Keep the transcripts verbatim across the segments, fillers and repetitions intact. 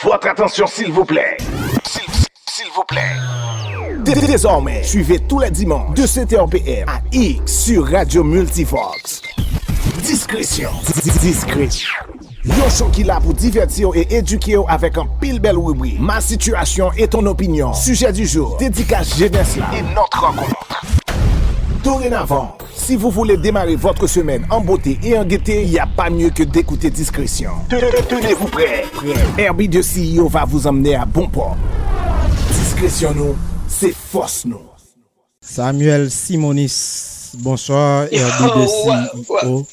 Votre attention, s'il vous plaît. S'il, s'il vous plaît. Dé-, désormais, suivez tous les dimanches de sept heures P M à X sur Radio Multivox. Discrétion. Discrétion. Yon show ki la pou divèti w e edike w avèk anpil bèl ribrik. Ma situation et ton opinion. Sujet du jour. Dédicace jeunesse la. Et notre rencontre. Dorénavant, si vous voulez démarrer votre semaine en beauté et en gaieté, il n'y a pas mieux que d'écouter Discrétion. Tenez-vous prêts. Herby de C E O va vous emmener à bon port. Discrétion nou, se fòs nou. Samuel Simonis, bonswa, Herby de C E O.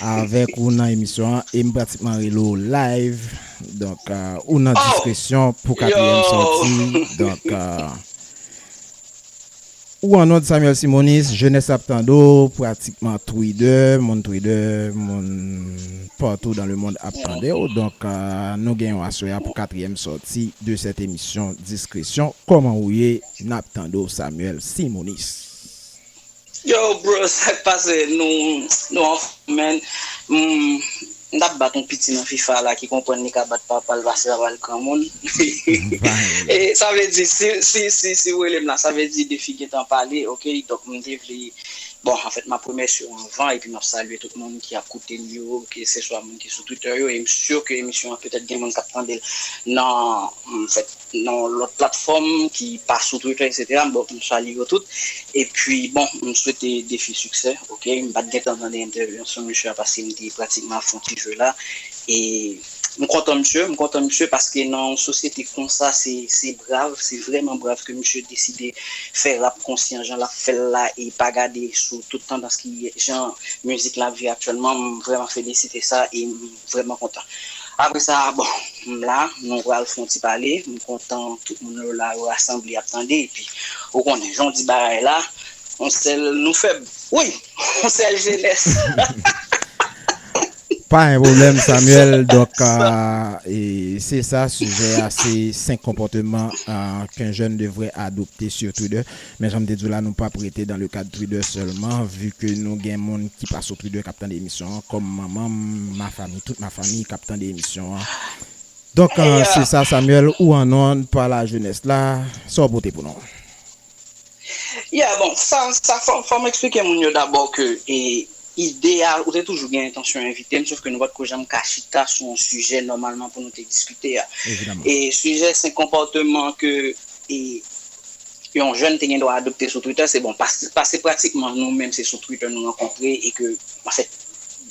Avèk ou nan emisyon an, e m pratikman rele w live. Donk, euh, ou nan Discrétion pou katriyèm sòti. Donk, euh, ou an non de Samuel Simonis, jenès ap tande w, pratikman Twitter, moun Twitter, moun partout dans le monde ap tande w. Donk, euh, nou gen yon aswè a pou katriyèm sòti de cette émission Discrétion. Kòman ou ye? N ap tande w, Samuel Simonis. Yo, bro, sa k pase? Nou, nou anfòm, man. M, m t ap bat yon piti nan FIFA la ki konprann li ka bat papa l pase papa l granmoun. E sa vle di, si, si, si, si w rele m la, sa vle di defi gentan pale, oke? Donk, m te vle, bon, anfèt, m ap remèsye w anvan, epi m ap salye tout moun ki ap koute m yo, ke se swa moun ki sou Twitter yo, e m si ke emisyon an petèt gen moun k ap tande l nan, anfèt, nan lòt platfòm ki pa sou Twitter, etsetera. Bon, m salye yo tout. Epi, bon, m swete defi siksè, oke? M pa t gentan tande entèvansyon misye a paske m te pratikman ap fè yon ti jwe la. E m kontan misye, m kontan misye paske nan yon sosyete konsa, se, se brav, se vrèman brav ke misye deside fè rap konsyan jan l ap fè l la e pa gade sou tout tandans ki jan mizik la ap viv aktyèlman. M vrèman felisite sa e m vrèman kontan. Apre sa, bon, m la, nou pral fè yon ti pale. M kontan tout moun yo la, yo rasanble, y ap tande. Epi, ou konnen, jan w di bagay la, yon sèl nou fèb. Wi, yon sèl jenès. Pa gen pwoblèm, Samuel. Donk, euh, e se sa, sijè a, se senk konpòteman, euh, qu'un jeune devrait adopter sur Twitter. Men jan m te di w la, nou p ap rete dans le cadre Twitter sèlman, vu que nou gen moun ki pa sou Twitter k ap tande emisyon an, kòm manman m, ma famille, toute ma famille k ap tande emisyon an. Donk, euh, se sa, Samuel, ou an non pa la jenès la, sa w pote pou nou? Yeah, bon, sa, sa fò, fò m eksplike moun yo dabò ke e, ide a, ou te toujou gen entansyon envite m, sof ke nou pa t ko janm ka chita sou yon sijè nòmalman pou nou te diskite a. E sijè se konpòteman ke e, yon jèn te gen dwa adopte sou Twitter, se bon, paske, paske pratikman nou menm se sou Twitter nou rankontre e ke, anfèt,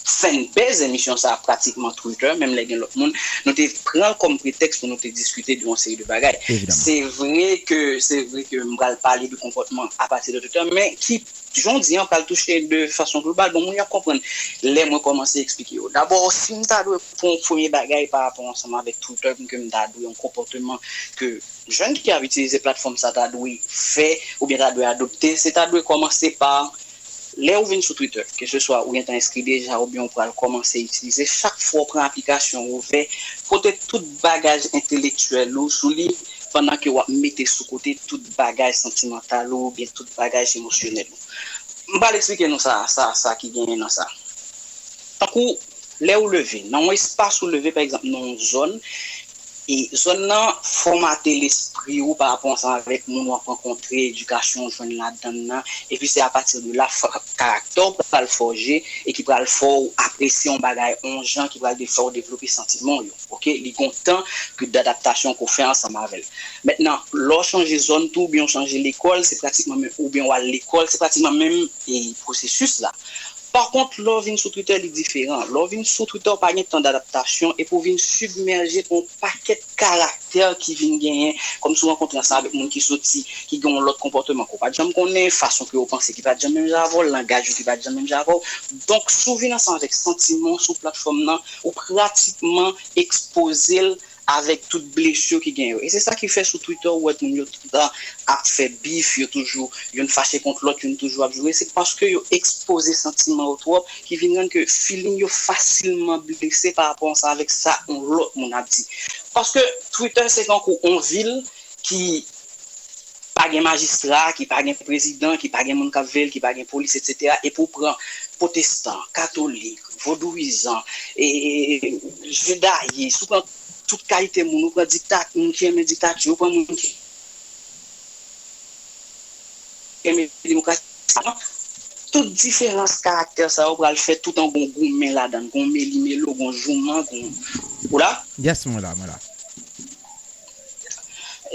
fanbase emisyon sa a pratikman Twitter, menm lè gen lòt moun, nou te pran l kòm pretèks pou nou te diskite de yon seri de bagay. Se vre ke, se vre ke m pral pale de konpòtman apati de Twitter, men ki, jan w di an, pral touche de fason global. Bon, moun yo ap konprann lè mwen kòmanse eksplike yo. Dabò, si m ta dwe pran yon premye bagay pa rapò ansanm avèk Twitter, ke m ta dwe yon konpòteman ke jèn ki ap itilize platfòm sa ta dwe fè oubyen ta dwe adopte, se ta dwe kòmanse pa lè ou vin sou Twitter, keseswa ou gentan enskri deja oubyen ou pral kòmanse itilize, chak fwa ou pran aplikasyon ou ouvè, pote tout bagaj entelektyèl ou sou li pandan ke w ap mete sou kote tout bagaj santimantal ou oubyen tout bagaj emosyonèl ou. M pral eksplike nou sa, sa, sa ki genyen nan sa. Tankou lè ou leve, nan yon espas ou leve, pa egzanp, nan yon zòn, e zòn nan fòmate lespri ou pa rapò ansanm avèk moun w ap rankontre, edikasyon w jwenn ladan l nan, epi se apati de la karaktè w pral fòje e ki pral fè w apresye yon bagay yon jan, ki pral fè w devlope santiman w yo. Oke, li gon tan ke dadaptasyon ke w fè ansanm avè l. Mentnan, lè w chanje zòn tou, oubyen w chanje lekòl, se pratikman menm, oubyen w al lekòl, se pratikman menm e, pwosesis la. Pa kont, lè w vin sou Twitter, li diferan. Lè w vin sou Twitter, w pa gen tan dadaptasyon, epi w vin sibmèje pa yon pakèt karaktè ki vin genyen, kòmsi w rankontre ansanm avèk moun ki soti, ki gen yon lòt konpòteman ke w pa t janm konnen, fason ke yo panse ki pa t janm menm jan avè w, langaj yo ki pa t janm menm jan avè w. Donk, si w vin ansanm avèk santiman w sou platfòm nan, ou pratikman ekspoze l avèk tout blesi ki gen yo. E se sa ki fè sou Twitter ou wè moun yo toutan ap fè bif, yo toujou youn fache kont lòt, youn toujou ap joure. Se paske yo ekspoze santiman yo twòp ki vin rann ke feeling yo fasilman blese pa rapò ansanm avèk sa yon lòt moun ap di. Paske Twitter se tankou yon vil ki pa gen majistra, ki pa gen prezidan, ki pa gen moun k ap veye l, ki pa gen polis, etsetera. Epi w pran pwotestan, katolik, vodouyizan, e, e, e, jidayis, ou pran tout kalite moun, ou pran dikta, moun ki renmen diktati, ou pran moun ki renmen demokrasi. Tout diferans karaktè sa yo pral fè tout an gon goumen ladan, gon meli melo, gon jouman, gon. Ou la? Yes, mwen la, mwen la.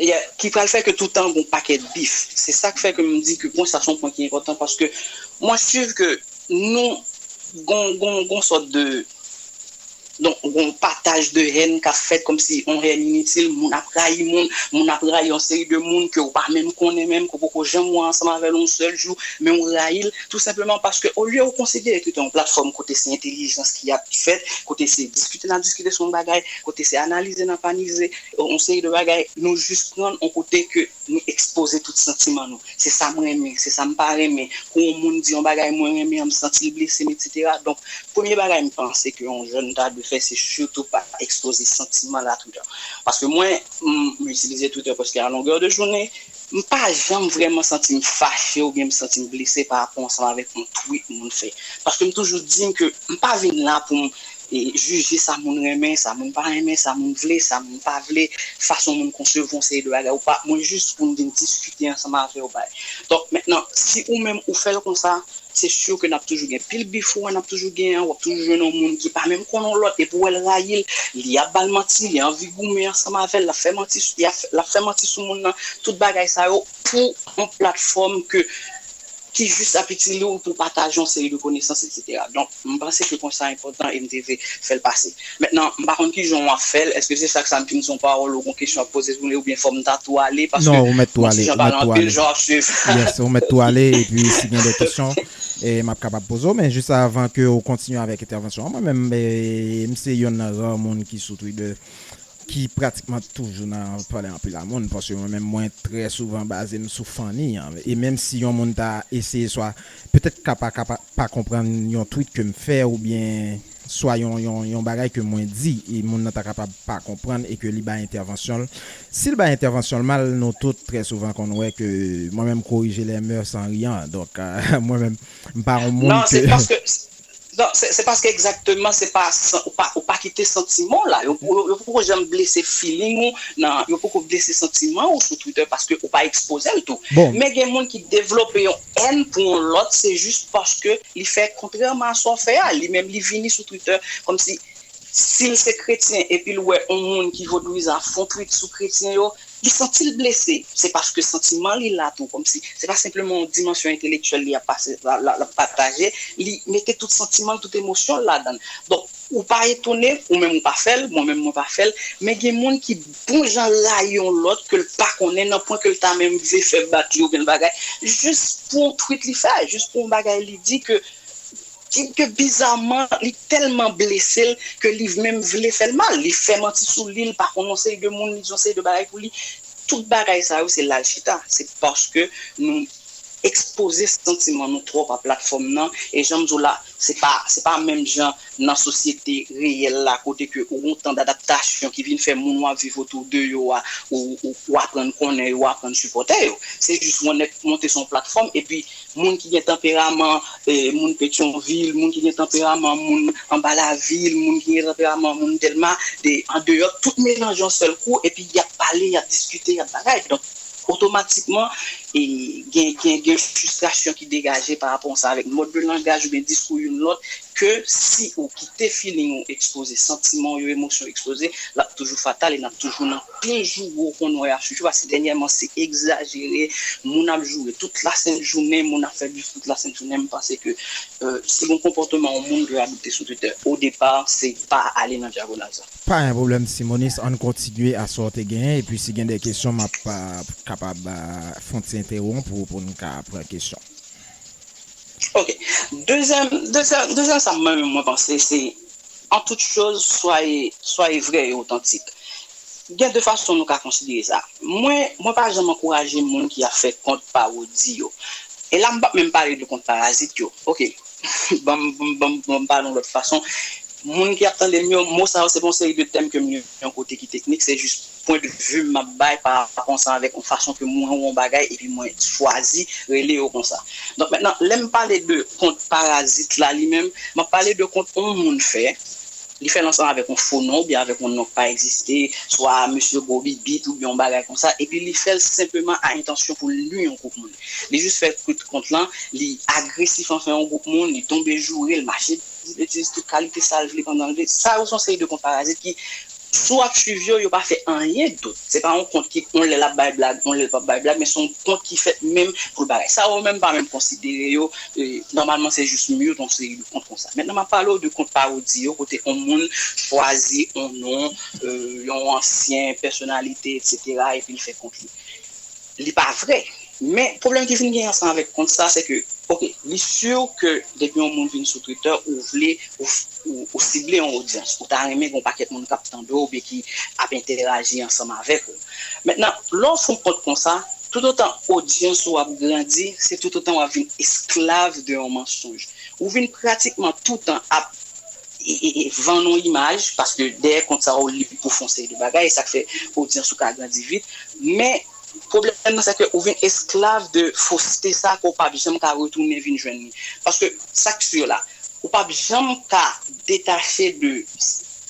Yeah, ki pral fè ke tout an gon pakèt bif. Se sa k fè ke m di ke pwen sa se yon pwen ki enpòtan paske mwen swiv ke nou gon gon gon sòt de donk gon pataj de hèn k ap fèt kòmsi yon hèn initil, moun ap rayi moun, moun ap rayi yon seri de moun ke w pa menm konnen menm, ke w poko janm wè ansanm avè l yon sèl jou, men w rayi l, tou senpleman paske olye w konsidere Twitter yon platfòm kote se entèlijans ki ap fèt, kote se diskite n ap diskite sou yon bagay, kote se analize n ap analize yon seri de bagay, nou jis pran yon kote ke nou ekspoze tout santiman nou. Se sa m renmen, se sa m pa renmen. Pou yon moun di yon bagay mwen renmen an, m santi l blese m, etsetera. Donk, premye bagay m panse ke yon jèn ta dwe fè, se sitou pa ekspoze santiman l a Twitter. Paske mwen, m, m itilize Twitter prèske a longè de jounen, m pa janm vrèman santi m fache oubyen m santi m blese pa rapò ansanm avèk yon tweet moun fè. Paske m toujou di m ke m pa vin la pou m e jije sa moun renmen, sa moun pa renmen, sa moun vle, sa moun pa vle, fason moun konsevwa yon seri de bagay ou pa, mwen jis pou n vin diskite ansanm avè w bay. Donk mentnan, si ou menm ou fè l konsa, se si ke n ap toujou gen pil bif ou wè n ap toujou gen an, w ap toujou jwenn yon moun ki pa menm konnen yon lòt epi w wè l rayi l, li ap ba l manti, li anvi goumen ansanm avè l, l ap fè manti, l ap fè manti sou moun nan, tout bagay sa yo pou yon platfòm ke ki jis ap itilize w pou pataje yon seri de konesans, etsetera. Donk, m panse ke pwen sa enpòtan e m te vle fè l pase. Mentnan, m pa konn kijan w ap fè l, èske se chak sa m fin se yon pawòl ou gon kesyon ap poze sou li oubyen fò m ta tou ale, paske Non, ou mèt tou mwen ale, ti jan ou mèt pale tou anpil, ale. jan w ap swiv. Yes, ou mèt tou ale, epi si gen de kesyon, e m ap kapab poze w, men jis avan ke ou kontinye avèk entèvansyon an, mwen menm, e, m se youn nan ra moun ki sou Twitter ki pratikman toujou nan pale anpil a moun, paske mwen menm mwen trè souvan baze m sou funny an. E menm si yon moun ta eseye swa petèt ka pa, ka pa, pa konprann yon tweet ke m fè oubyen swa yon, yon, yon bagay ke mwen di, e moun nan ta kapab pa konprann e ke li bay entèvansyon l. Si l bay entèvansyon l mal, nou tout trè souvan konn wè ke mwen menm korije lè mè san riyan. Donk, mwen menm, m pa yon moun Non, se ke paske non, se se paske egzakteman se pa san- ou pa ou pa kite santiman w la. Yo yo yo poko janm blese feeling ou nan yo poko blese santiman ou sou Twitter paske ou pa ekspoze l tou. Bon. Men gen moun ki devlope yon hèn pou yon lòt, se jis paske li fè kontrèman a sa w fè a. Li menm li vini sou Twitter kòmsi si l se kretyen epi l wè yon moun ki vodouizan ap fè yon tweet sou kretyen yo, li santi l blese. Se paske santiman li la tou, kòmsi se pa senpleman yon dimansyon entelektyèl li ap pase, l ap pataje, li mete tout santiman l, tout emosyon l ladan l. Donk, ou pa etone, ou menm ou pa fè l, mwen menm mwen pa fè l, men gen moun ki bon jan rayi yon lòt ke l pa konnen nan pwen ke l ta menm vle fè bat li oubyen l bagay, jis pou yon tweet li fè, jis pou yon bagay li di ke ki ke bizaman li tèlman blese l ke li menm vle fè l mal. Li fè manti sou li, li pa konn yon seri de moun, li di yon seri de bagay pou li. Tout bagay sa yo se la l chita. Se paske nou ekspoze santiman nou twòp a platfòm nan. E jan m di w la, se pa se pa menm jan nan sosyete reyèl la kote ke ou gon tan dadaptasyon ki vin fè moun w ap viv otou de yo a, ou ou ou aprann konnen yo, ou aprann sipòte yo. Se jis ou nèk monte sou yon platfòm epi moun ki gen tanperaman, e, moun Petyonvil, moun ki gen tanperaman moun anba lavil, moun ki gen tanperaman moun Dèlma, de, andeyò, tout melanje yon sèl kou, epi y ap pale, y ap diskite, y ap bagay. Donk, otomatikman, e, gen, gen, gen fristrasyon ki degaje pa rapò sa avèk mòd de langaj oubyen diskou youn lòt, ke si ou kite feeling ou ekspoze, santiman w yo, emosyon w ekspoze, l ap toujou fatal e n ap toujou nan pil joure w konn wè y ap swiv yo, paske dènyèman se egzajere, moun ap joure tout lasent jounen, moun ap fè bif tout lasent jounen, m panse ke, e, se yon konpòtman yon moun dwe adopte sou Twitter. Odepa, se pa ale nan dyagonal sa. Pa gen pwoblèm, Simonis, ann kontinye a sa w te genyen, epi si gen de kesyon, m ap, a, kapab, a, fè yon ti entewonp ou pou n ka pran kesyon. Ok. Dezyèm, dezyèm, dezyèm sa mwen menm mwen panse se, en toute chose, soyez, soyez vrai et authentique. Gen de fason nou ka konsidere sa. Mwen, mwen pa janm ankouraje moun ki ap fè kont pawodi yo. E la m p ap menm pale de kont parazit yo. Ok. Ban m, ban m, ban m, ban m pale yon lòt fason. Moun ki ap tande m yo, mo sa yo se pa yon seri de tèm ke m li yon kote ki teknik, se jis pwen de vi m ap bay pa rapò ansanm avèk yon fason ke mwen wè yon bagay epi mwen chwazi rele yo konsa. Donk mentnan, lè m pale de kont parazit la li menm, m ap pale de kont yon moun fè, Li fè l ansanm avèk yon fo non oubyen avèk yon non ki pa egziste, swa mesye Gwo Bibit oubyen yon bagay konsa, epi li fè l senpleman a entansyon pou l nwi yon gwoup moun. Li jis fè kwit kont lan, li agresif anfè yon gwoup moun, li tonbe joure, li mache di betiz, tout kalite sa l vle pandan l vle. Sa yo se yon seri de kont parazit ki, si w ap swiv yo, yo pa fè anyen dout. Se pa yon kont ki, yon lè l ap bay blag, yon lè l p ap bay blag, men se yon kont ki fèt menm pou l bagay. Sa yo menm pa menm konsidere yo, e, nòmalman se jis mute yon seri de kont konsa. Mentnan, m ap pale w de kont pawodi yo, kote yon moun chwazi yon non, e, yon ansyen pèsonalite, etsetera, epi l fè kont li. Li pa vre. Men, pwoblèm ki vin genyen ansanm avèk kont sa, se ke, oke, li si ke depi yon moun vin sou Twitter, ou vle, ou, ou, ou sible yon odyans, ou ta renmen gen yon pakèt moun k ap tande w oubyen ki ap entèraji ansanm avèk ou. Mentnan, lè w fè yon kont konsa, toutotan odyans ou ap grandi, se toutotan w ap vin esklav de yon mansonj. Ou vin pratikman toutan ap e, e, e, vann yon imaj, paske dèyè kont sa yo lib pou fè yon seri de bagay, e sa k fè odyans ou ka grandi vit. Men, pwoblèm nan, se ke ou vin esklav de foste sa ke w p ap janm ka retounen vin jwenn li. Paske sa k si la, ou p ap janm ka detache de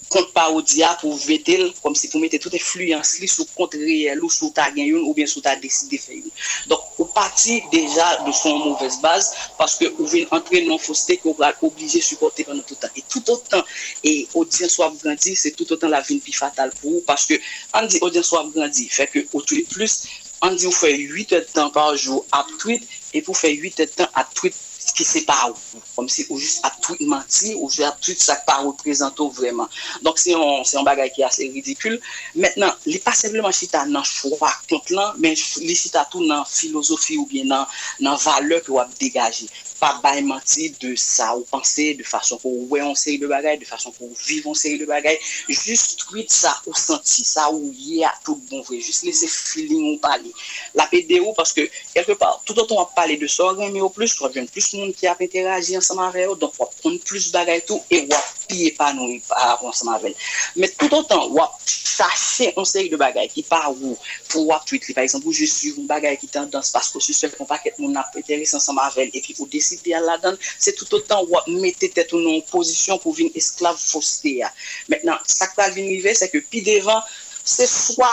kont pawodi a pou w vete l, kòmsi pou w mete tout enfliyans li sou kont reyèl ou, si w ta gen youn, oubyen si w ta deside fè youn. Donk, ou pati deja de sou yon movèz baz, paske ou vin antre nan yon foste ke w pral oblije sipòte pandan tout tan. E toutotan e odyans w ap grandi, se toutotan l ap vin pi fatal pou ou, paske, ann di, odyans w ap grandi, fè ke ou tweet plis, ann di, ou fè uit èdtan pa jou ap tweet, epi ou fè uit èdtan ap tweet ki se pa ou. Kòmsi ou jis ap tweet manti, ou jis ap tweet sa k pa reprezante w vrèman. Donk, se yon, se yon bagay ki ase ridikil. Mentnan, li pa senpleman chita nan chwa kont lan, men li chita tou nan filozofi oubyen nan, nan valè ke w ap degaje. Pa bay manti de sa ou panse, de fason ke w wè yon seri de bagay, de fason ke w viv yon seri de bagay. Jis tweet sa ou santi, sa ou ye a tout bon vre. Jis lese feeling ou pale. L ap ede ou paske, kèlkepa, toutotan w ap pale de sa w renmen yo plis, w ap jwenn plis moun ki ap entèraji ansanm avè yo, donk w ap konn plis bagay tou e w ap pi epanouyi pa rapò ansanm avè l. Men toutotan w ap chache yon seri de bagay ki pa ou pou w ap tweet li, pa egzanp, ou jis swiv yon bagay ki tandans paske w sispèk yon pakèt moun ap enterese ansanm avè l epi ou deside al ladan l, se toutotan w ap mete tèt ou nan yon pozisyon pou w vin esklav foste a. Mentnan, sa k pral vin rive, se ke pi devan, se swa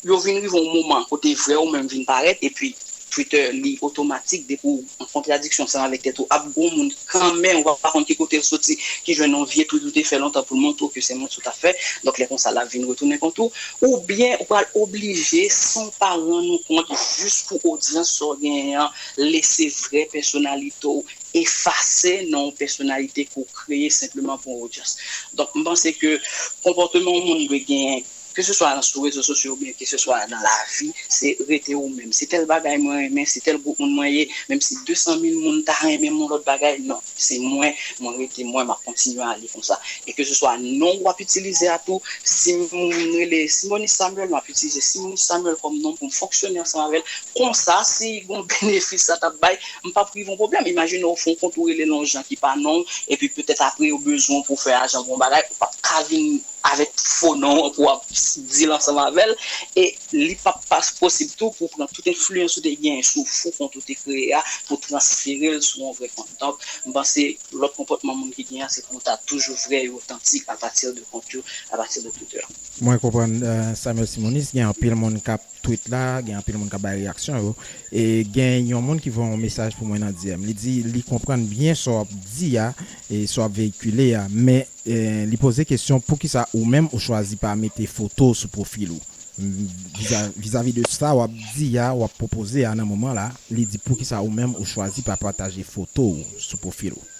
yo vin rive yon moman kote vrè ou menm vin parèt, epi Twitter, li otomatik, depi w an kontradiksyon ansanm avèk tèt ou, ap gon moun kanmenm, ou pa konn ki kote l soti, ki jwenn yon vye tweet ou te fè lontan pou l montre w ke se manti ou t ap fè, donk lè konsa, l ap vin retounen kont ou, oubyen ou pral oblije, san w pa rann ou kont, jis pou odyans sa w genyen an, lese vrè pèsonalite w efase nan yon pèsonalite ke w kreye senpleman pou yon odyans. Donk, m panse ke konpòteman yon moun dwe genyen, keseswa sou rezo sosyo oubyen keseswa nan lavi, se rete ou menm. Se tèl bagay mwen renmen, se tèl gwoup moun mwen ye, menm si de san mil moun ta renmen m yon lòt bagay, non, se mwen, mwen rete mwen, m ap kontinye ale konsa. E keseswa non w ap itilize a tou, si m rele Simonis Samuel, m ap itilize Simonis Samuel kòm non pou m fonksyone ansanm avè l. Konsa, si gon benefis sa t ap bay, m p ap rive yon pwoblèm. Imajine w fè yon kont ou rele l yon jan ki pa non w, epi petèt apre yo bezwen w pou w fè ajan pou yon bagay, ou p ap ka vin avèk fo non an pou w ap deal ansanm avè l. E li p ap pas posib tou pou w pran tout enfliyans ou te genyen sou fo kont ou te kreye a pou w transfere l sou yon vrè kont. Donk, m panse lòt konpòtman moun ki genyen an, se pou yo ta toujou vrè e otantik apati de kont yo, apati de Twitter. Mwen konprann, euh, Samuel Simonis, gen anpil moun k ap tweet la, gen anpil moun k ap bay reyaksyon yo. E gen yon moun ki voye yon mesaj pou mwen nan D M. Li di li konprann byen sa w ap di a, e sa w ap veyikile a, men, e, li poze kesyon, poukisa ou menm ou chwazi pa mete foto w sou pwofil ou? M, viza-, vizavi de sa w ap di a, w ap pwopoze a nan moman la, li di poukisa ou menm ou chwazi pa pataje foto w sou pwofil ou?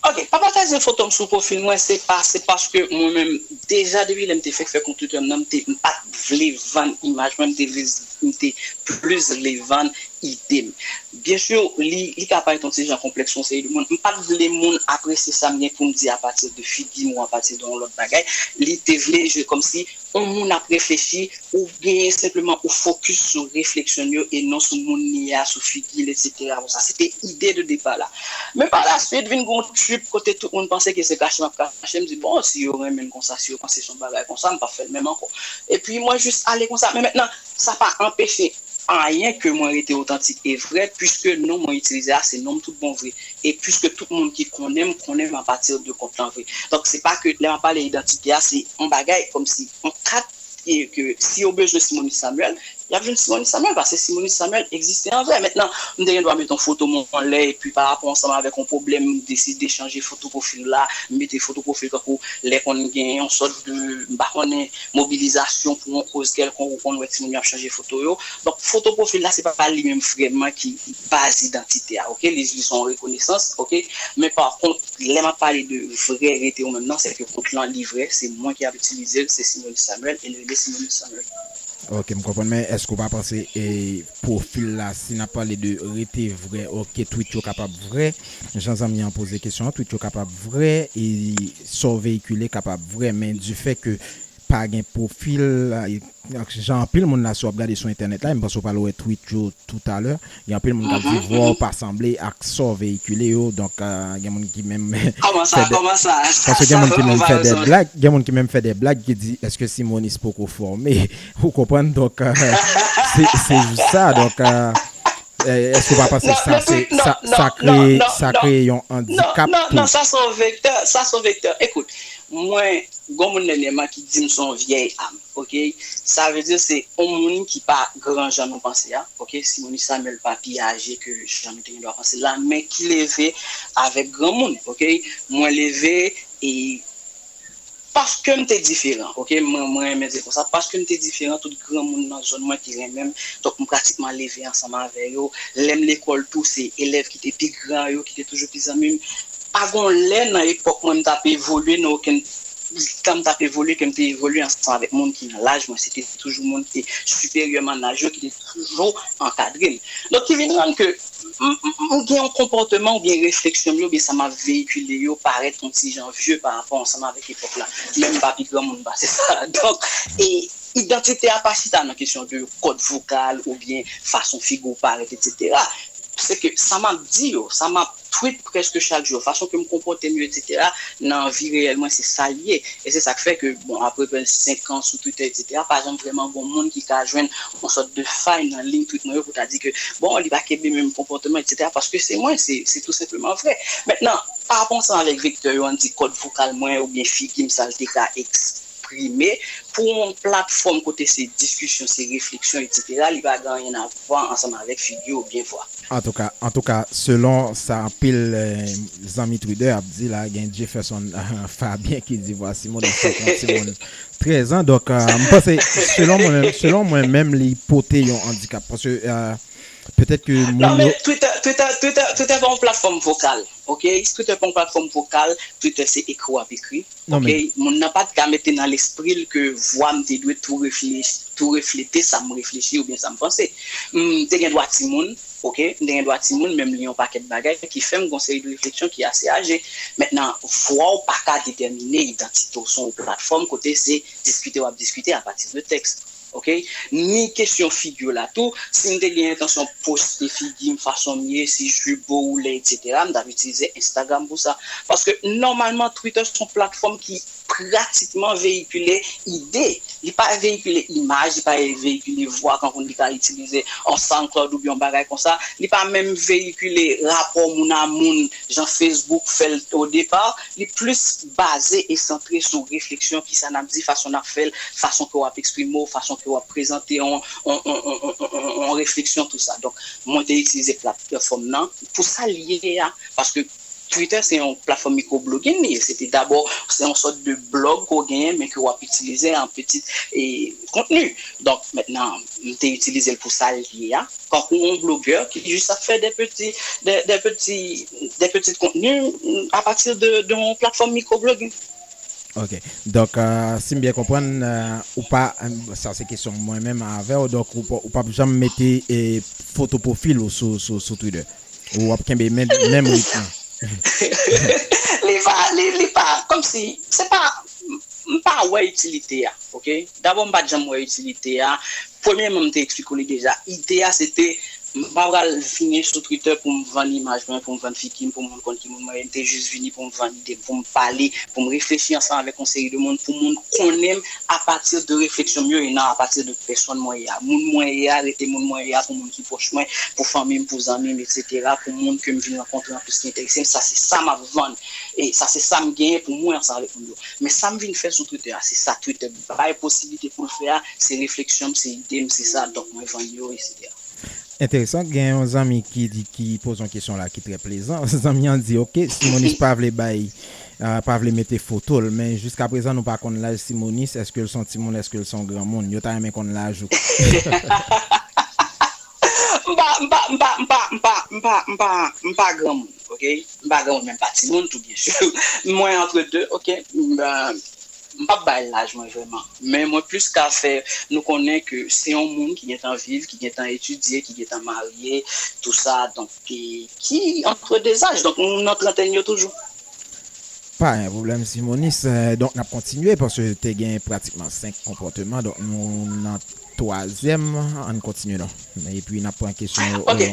Ok, pa pataje foto m sou pwofil mwen, se pa, se paske mwen menm, deja depi lè m te fèk fè kont Twitter m nan, m te, m pa t vle vann imaj mwen, m te vle, m te plis vle vann ide m. Byen si, li, li ka parèt yon ti jan konplèks pou yon seri de moun. M pa t vle moun apresye sa m gen pou m di apati de figi m ou apati de yon lòt bagay. Li te vle jwe kòmsi yon moun ap reflechi, ou genyen senpleman ou fokis sou refleksyon yo e non sou moun li ye a, sou figi l, etsetera. Konsa, se te ide de depa la. Men pa la swit, vin gen yon trip kote tout moun panse ke se kache m ap kache. M di, bon, si yo renmen l konsa, si yo panse se yon bagay konsa, m p ap fè l menm ankò. Epi mwen jis ale konsa. Men mentnan, sa pa anpeche anyen ke mwen rete otantik e vrè, puiske non mwen itilize a, se non m tout bon vre. E puiske tout moun ki konnen m, konnen m apati de kont lan vre. Donk, se pa ke lè m ap pale idantite a, se yon bagay kòmsi yon kat e ke si yo bezwen Simonis Samuel, y ap jwenn Simonis Samuel, paske Simonis Samuel egziste an vrè. Mentnan, m te gen dwa mete yon foto mwen anlè, epi pa rapò ansanm avèk yon pwoblèm, m deside chanje foto pwofil la, m mete foto pwofil kankou lè konn gen yon sòt de, m pa konnen, mobilizasyon pou yon koz kèlkonk, ou konn wè timoun yo ap chanje foto yo. Donk, foto pwofil la, se pa li menm vrèman ki baz idantite a, oke? Li, li se yon rekonesans, oke? Men pa kont, lè m ap pale de vrè rete ou menm nan, se ke kont lan li vrè, se mwen ki ap itilize l, se Simonis Samuel, e l rele Simonis Samuel. Ok, m konprann, men èske w pa panse e pwofil la, si n ap pale de rete vrè, ok, tweet yo kapab vrè, jan zanmi an poze kesyon an, tweet yo kapab vrè, e sa w veyikile kapab vrè, men difè ke pa gen pwofil, e, jan anpil moun la, si w ap gade sou entènèt la, m panse w pral wè tweet yo toutalè, gen anpil moun k ap di vwa w pa sanble ak sa w veyikile yo, donk, euh, gen moun ki menm Kòman sa, fè de, kòman sa? Sa, paske gen sa moun ki fè menm fè de konparezon. Blag, gen moun ki menm fè de blag ki di, èske Simonis poko fòme? Ou konprann? Donk, euh, se se jis sa, donk, euh, eh, èske w pa panse Non, sa non, se non, sa non, sa non, kreye non, sa non. kreye yon Non, andikap non, tou? Non, sa se yon vektè, sa se yon vektè. Ekout, mwen, gon moun dènyèman ki di m se yon vyèy am, oke? Sa vle di se yon moun ki pa gran jan nou panse a, oke? Simonis Samuel pa pi aje ke jan nou te gen dwa panse la, men ki leve avèk granmoun, oke? Mwen leve e paske m te diferan, oke? Mwen, mwen renmen di konsa, paske m te diferan, tout granmoun nan zòn mwen te renmen m, donk m pratikman leve ansanm avè yo. Lè m lekòl tou, se elèv ki te pi gran yo, ki te toujou pi zanmi m. Pa gon lè nan epòk mwen m t ap evolye nan okenn tan m t ap evolye ke m te evolye ansanm avèk moun ki nan laj mwen. Se te toujou moun ki te siperyè m an laj yo, ki te toujou ankadre m. Donk, ki vin rann ke m, m, m gen yon konpòteman oubyen refleksyon m yo, oubyen sa m ap veyikile yo, parèt yon ti jan vye pa rapò ansanm avèk epòk la. Men m pa pi granmoun pase sa. Donk, e, idantite a pa chita nan kesyon de kòd vokal oubyen fason figi w parèt, etsetera. Se ke sa m ap di yo, sa m ap tweet prèske chak jou, fason ke m konpòte m yo, etsetera, nan vi reyèl mwen, se sa l ye. E se sa k fè ke, bon, apre prèske senk an sou Twitter, etsetera, pa janm vrèman gon moun ki ka jwenn yon sòt de fay nan liy tweet mwen yo pou ta di ke, bon, li pa kenbe menm konpòteman, etsetera, paske se mwen, se se tou senpleman vre. Mentnan, pa rapò ansanm avèk vektè yo, ann di kòd vokal mwen oubyen figi m, sa l te ka eksprime, pou yon platfòm kote se diskisyon, se refleksyon, etsetera, li pa gen anyen a vwa ansanm avèk figi oubyen vwa. Antouka, antouka, selon sa anpil eh, zanmi Twitter ap di la, gen Jefferson Fabien ki di vwa Simonis se yon timoun trèz an. Donk, eh, m panse, selon mwen menm, selon mwen menm, li pote yon andikap. Paske, eh, petèt ke Non, moun yo. Men Twitter, Twitter, Twitter, Twitter pa yon platfòm vokal, oke? Twitter pa yon platfòm vokal, Twitter se ekri w ap ekri, Non, oke? men. Moun nan pa t ka mete nan lespri l ke vwa m te dwe tou reflechi, tou reflete sa m reflechi oubyen sa m panse. M te gen dwa timoun, oke? M te gen dwa timoun, men m li yon pakèt bagay ki fè m gon seri de refleksyon ki ase aje. Mentnan, vwa w pa ka detèmine idantite w sou yon platfòm kote se diskite w ap diskite apati de tèks. Oke? Ni kesyon figi w la tou, si m te gen entansyon poste figi m, fason m ye, si je beau ou laid, etsetera, m t ap itilize Instagram pou sa. Paske nòmalman, Twitter se yon platfòm ki pratikman veyikile ide. Li pa veyikile imaj, li pa veyikile vwa, kankou li ka itilize yon SoundCloud oubyen yon bagay konsa. Li pa menm veyikile rapò moun a moun, jan Facebook fè l o depa. Li plis baze e santre sou refleksyon, kisa n ap di, fason n ap fè l, fason ke w ap eksprime w, fason ke w ap prezante yon, yon, yon, yon, yon, yon, yon refleksyon, tou sa. Donk, mwen te itilize platfòm nan pou sa l ye a, paske Twitter se yon platfòm microblogging li ye. Se te dabò, se yon sòt de blòg ke w genyen, men ke w ap itilize an peti e, kontni. Donk, mentnan, m te itilize l pou sa l ye a. Kankou yon blogè ki jis ap fè de peti, de, de peti, de peti kontni apati de, de yon platfòm microblogging. Ok. Donk, euh, si m byen konprann, euh, ou pa, euh, sa se kesyon mwen menm avè w, donk ou pa, ou p ap janm mete eh, foto pwofil ou sou, sou, sou Twitter. Ou w ap kenbe menm, menm ritm nan. Li pa, li, li pa, kòmsi, se pa, m pa wè itilite a, oke? Dabò, m pa t janm wè itilite a. Premyèman, m te eksplike w li deja. Ide a, se te, m pa pral vini sou Twitter pou m vann imaj mwen, pou m vann figi m, pou moun konn ki moun mwen ye. M te jis vini pou m vann ide m, pou m pale, pou m reflechi ansanm avèk yon seri de moun, pou moun konnen m apati de refleksyon m yo e non apati de pèsòn mwen ye a. Moun mwen ye a rete moun mwen ye a pou moun ki pwòch mwen, pou fanmi m, pou zanmi m, etsetera, pou moun ke m vin rankontre an plis ki enterese m. Sa se sa m ap vann. E sa se sa m genyen pou mwen ansanm avèk moun yo. Men sa m vin fè sou Twitter a, se sa Twitter bay posiblite pou l fè a, se refleksyon m, se ide m, se sa, donk mwen vann yo, etsetera. Enteresan, gen yon zanmi ki di, ki poze yon kesyon la ki trè plezan. Zanmi an di, ok, Simonis pa vle bay, ah, pa vle mete foto l, men jiska prezan nou pa konn laj Simonis, èske l se yon timoun, èske l se yon granmoun? Yo ta renmen konn laj ou. M pa, m pa, m pa, m pa, m pa, m pa, m pa, m pa granmoun, ok? M pa granmoun, men m pa timoun tou, byen si. Mwen antre de, ok? M, euh, m p ap bay laj mwen vrèman. Men mwen plis ka fè nou konnen ke se yon moun ki gentan viv, ki gentan etidye, ki gentan marye, tou sa, donk, ki, ki antre de zaj. Donk, nou nan trantèn yo toujou. Pa gen pwoblèm, Simonis. Euh, donk, n ap kontinye paske te gen pratikman senk konpòteman. Donk, nou nan twazyèm. Ann kontinye, non. Epi, n ap pran kesyon yo. Ok.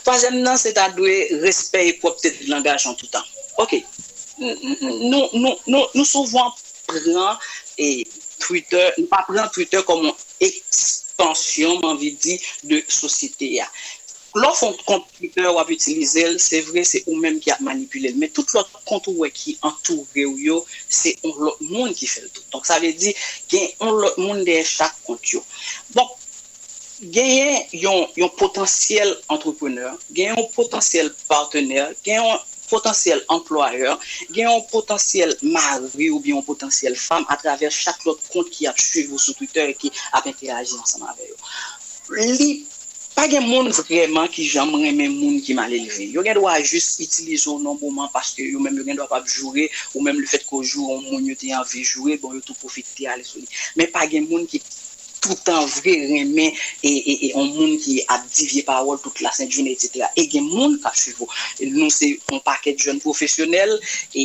Twazyèm nan, se ta dwe respè e pwòpte de langaj an tou tan. Ok. N- n- Nou, nou, nou, nou souvan pran e, Twitter, nou pa pran Twitter kòm yon ekspansyon, m anvi di, de sosyete a. Lè w fè yon kont Twitter, w ap itilize l, se vre, se ou menm ki ap manipile l. Men tout lòt kont ou wè ki antoure w yo, se yon lòt moun ki fè l tou. Donk, sa vle di, gen yon lòt moun dèyè chak kont yo. Bon, genyen yon, yon potansyèl antreprenè, gen yon potansyèl patnè, gen yon potansyèl anplwayè, gen yon potansyèl mari oubyen yon potansyèl fanm atravè chak lòt kont ki ap swiv ou sou Twitter e ki ap entèyaji ansanm avè yo. Li pa gen moun vrèman ki janm renmen moun ki malelve. Yo gen dwa jis itilize w nan moman paske yo menm yo gen dwa p ap joure, ou menm lefètke w joure yon moun yo te anvi joure, bon, yo tou pwofite ale sou li. Men pa gen moun ki toutan vre renmen e, e, e yon moun ki ap di vye pawòl tout lasent jounen, etsetera. E gen moun k ap swiv ou. Nou se yon pakèt jèn pwofesyonèl, e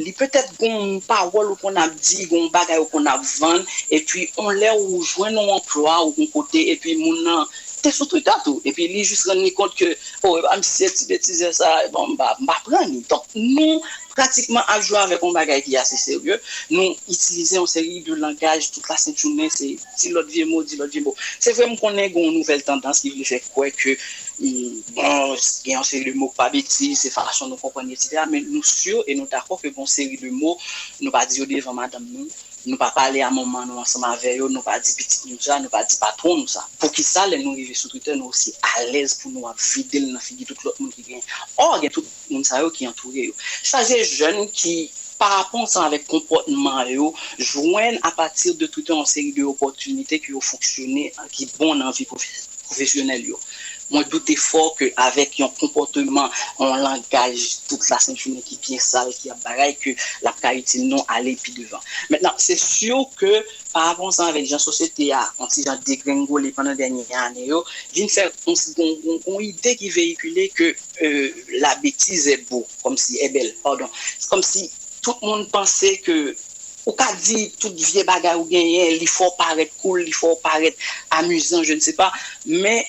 li petèt gon pawòl ou konn ap di, gon bagay ou konn ap vann, epi yon lè ou jwenn yon anplwa ou gon kote, epi moun nan te sou Twitter tou, epi li jis rann li kont ke, o, e pa misye ti betizè sa, bon, m pa, m pa pran li. Donk, nou pratikman ap jwe avèk yon bagay ki ase serye. Nou itilize yon seri de langaj tout lasent jounen, se di lòt vye mo, di lòt vye mo. Se vre, m konnen gen yon nouvèl tandans ki vle fè kwè ke, mm, bon, gen yon seri de mo k pa betiz, se fason nou konprann yo, etsetera. Men nou si e nou dakò ke gen yon seri de mo, nou pa di yo devan madanm nou, nou pa pale a manman nou ansanm avè yo, nou pa di pitit nou sa, nou pa di patwon nou sa. Poukisa lè nou rive sou Twitter, nou osi alèz pou nou ap vide l nan figi tout lòt moun ki genyen? Ò, gen tout moun sa yo ki antoure yo. Chaje jèn ki, pa rapò ansanm avèk konpòtman yo, jwenn apati de Twitter yon seri de opòtinite ke yo fonksyone, ki bon nan vi pwofesyonèl pwofesyonèl yo. Mwen doute fò ke avèk yon konpòteman, yon langaj tout lasent jounen ki byen sal, ki ap bagay, ke l ap ka itil nou ale pi devan. Mentnan, se si ke pa rapò ansanm avèk jan sosyete a yon ti jan degrengole pandan dènye ane yo, vin fè yon, yon, yon, yon ide ki veyikile ke, euh, la bêtise est beau, kòmsi, est belle, padon. Kòmsi tout moun panse ke ou ka di tout vye bagay ou genyen, li fè w parèt cool, li fè w parèt amizan, je ne sais pas, men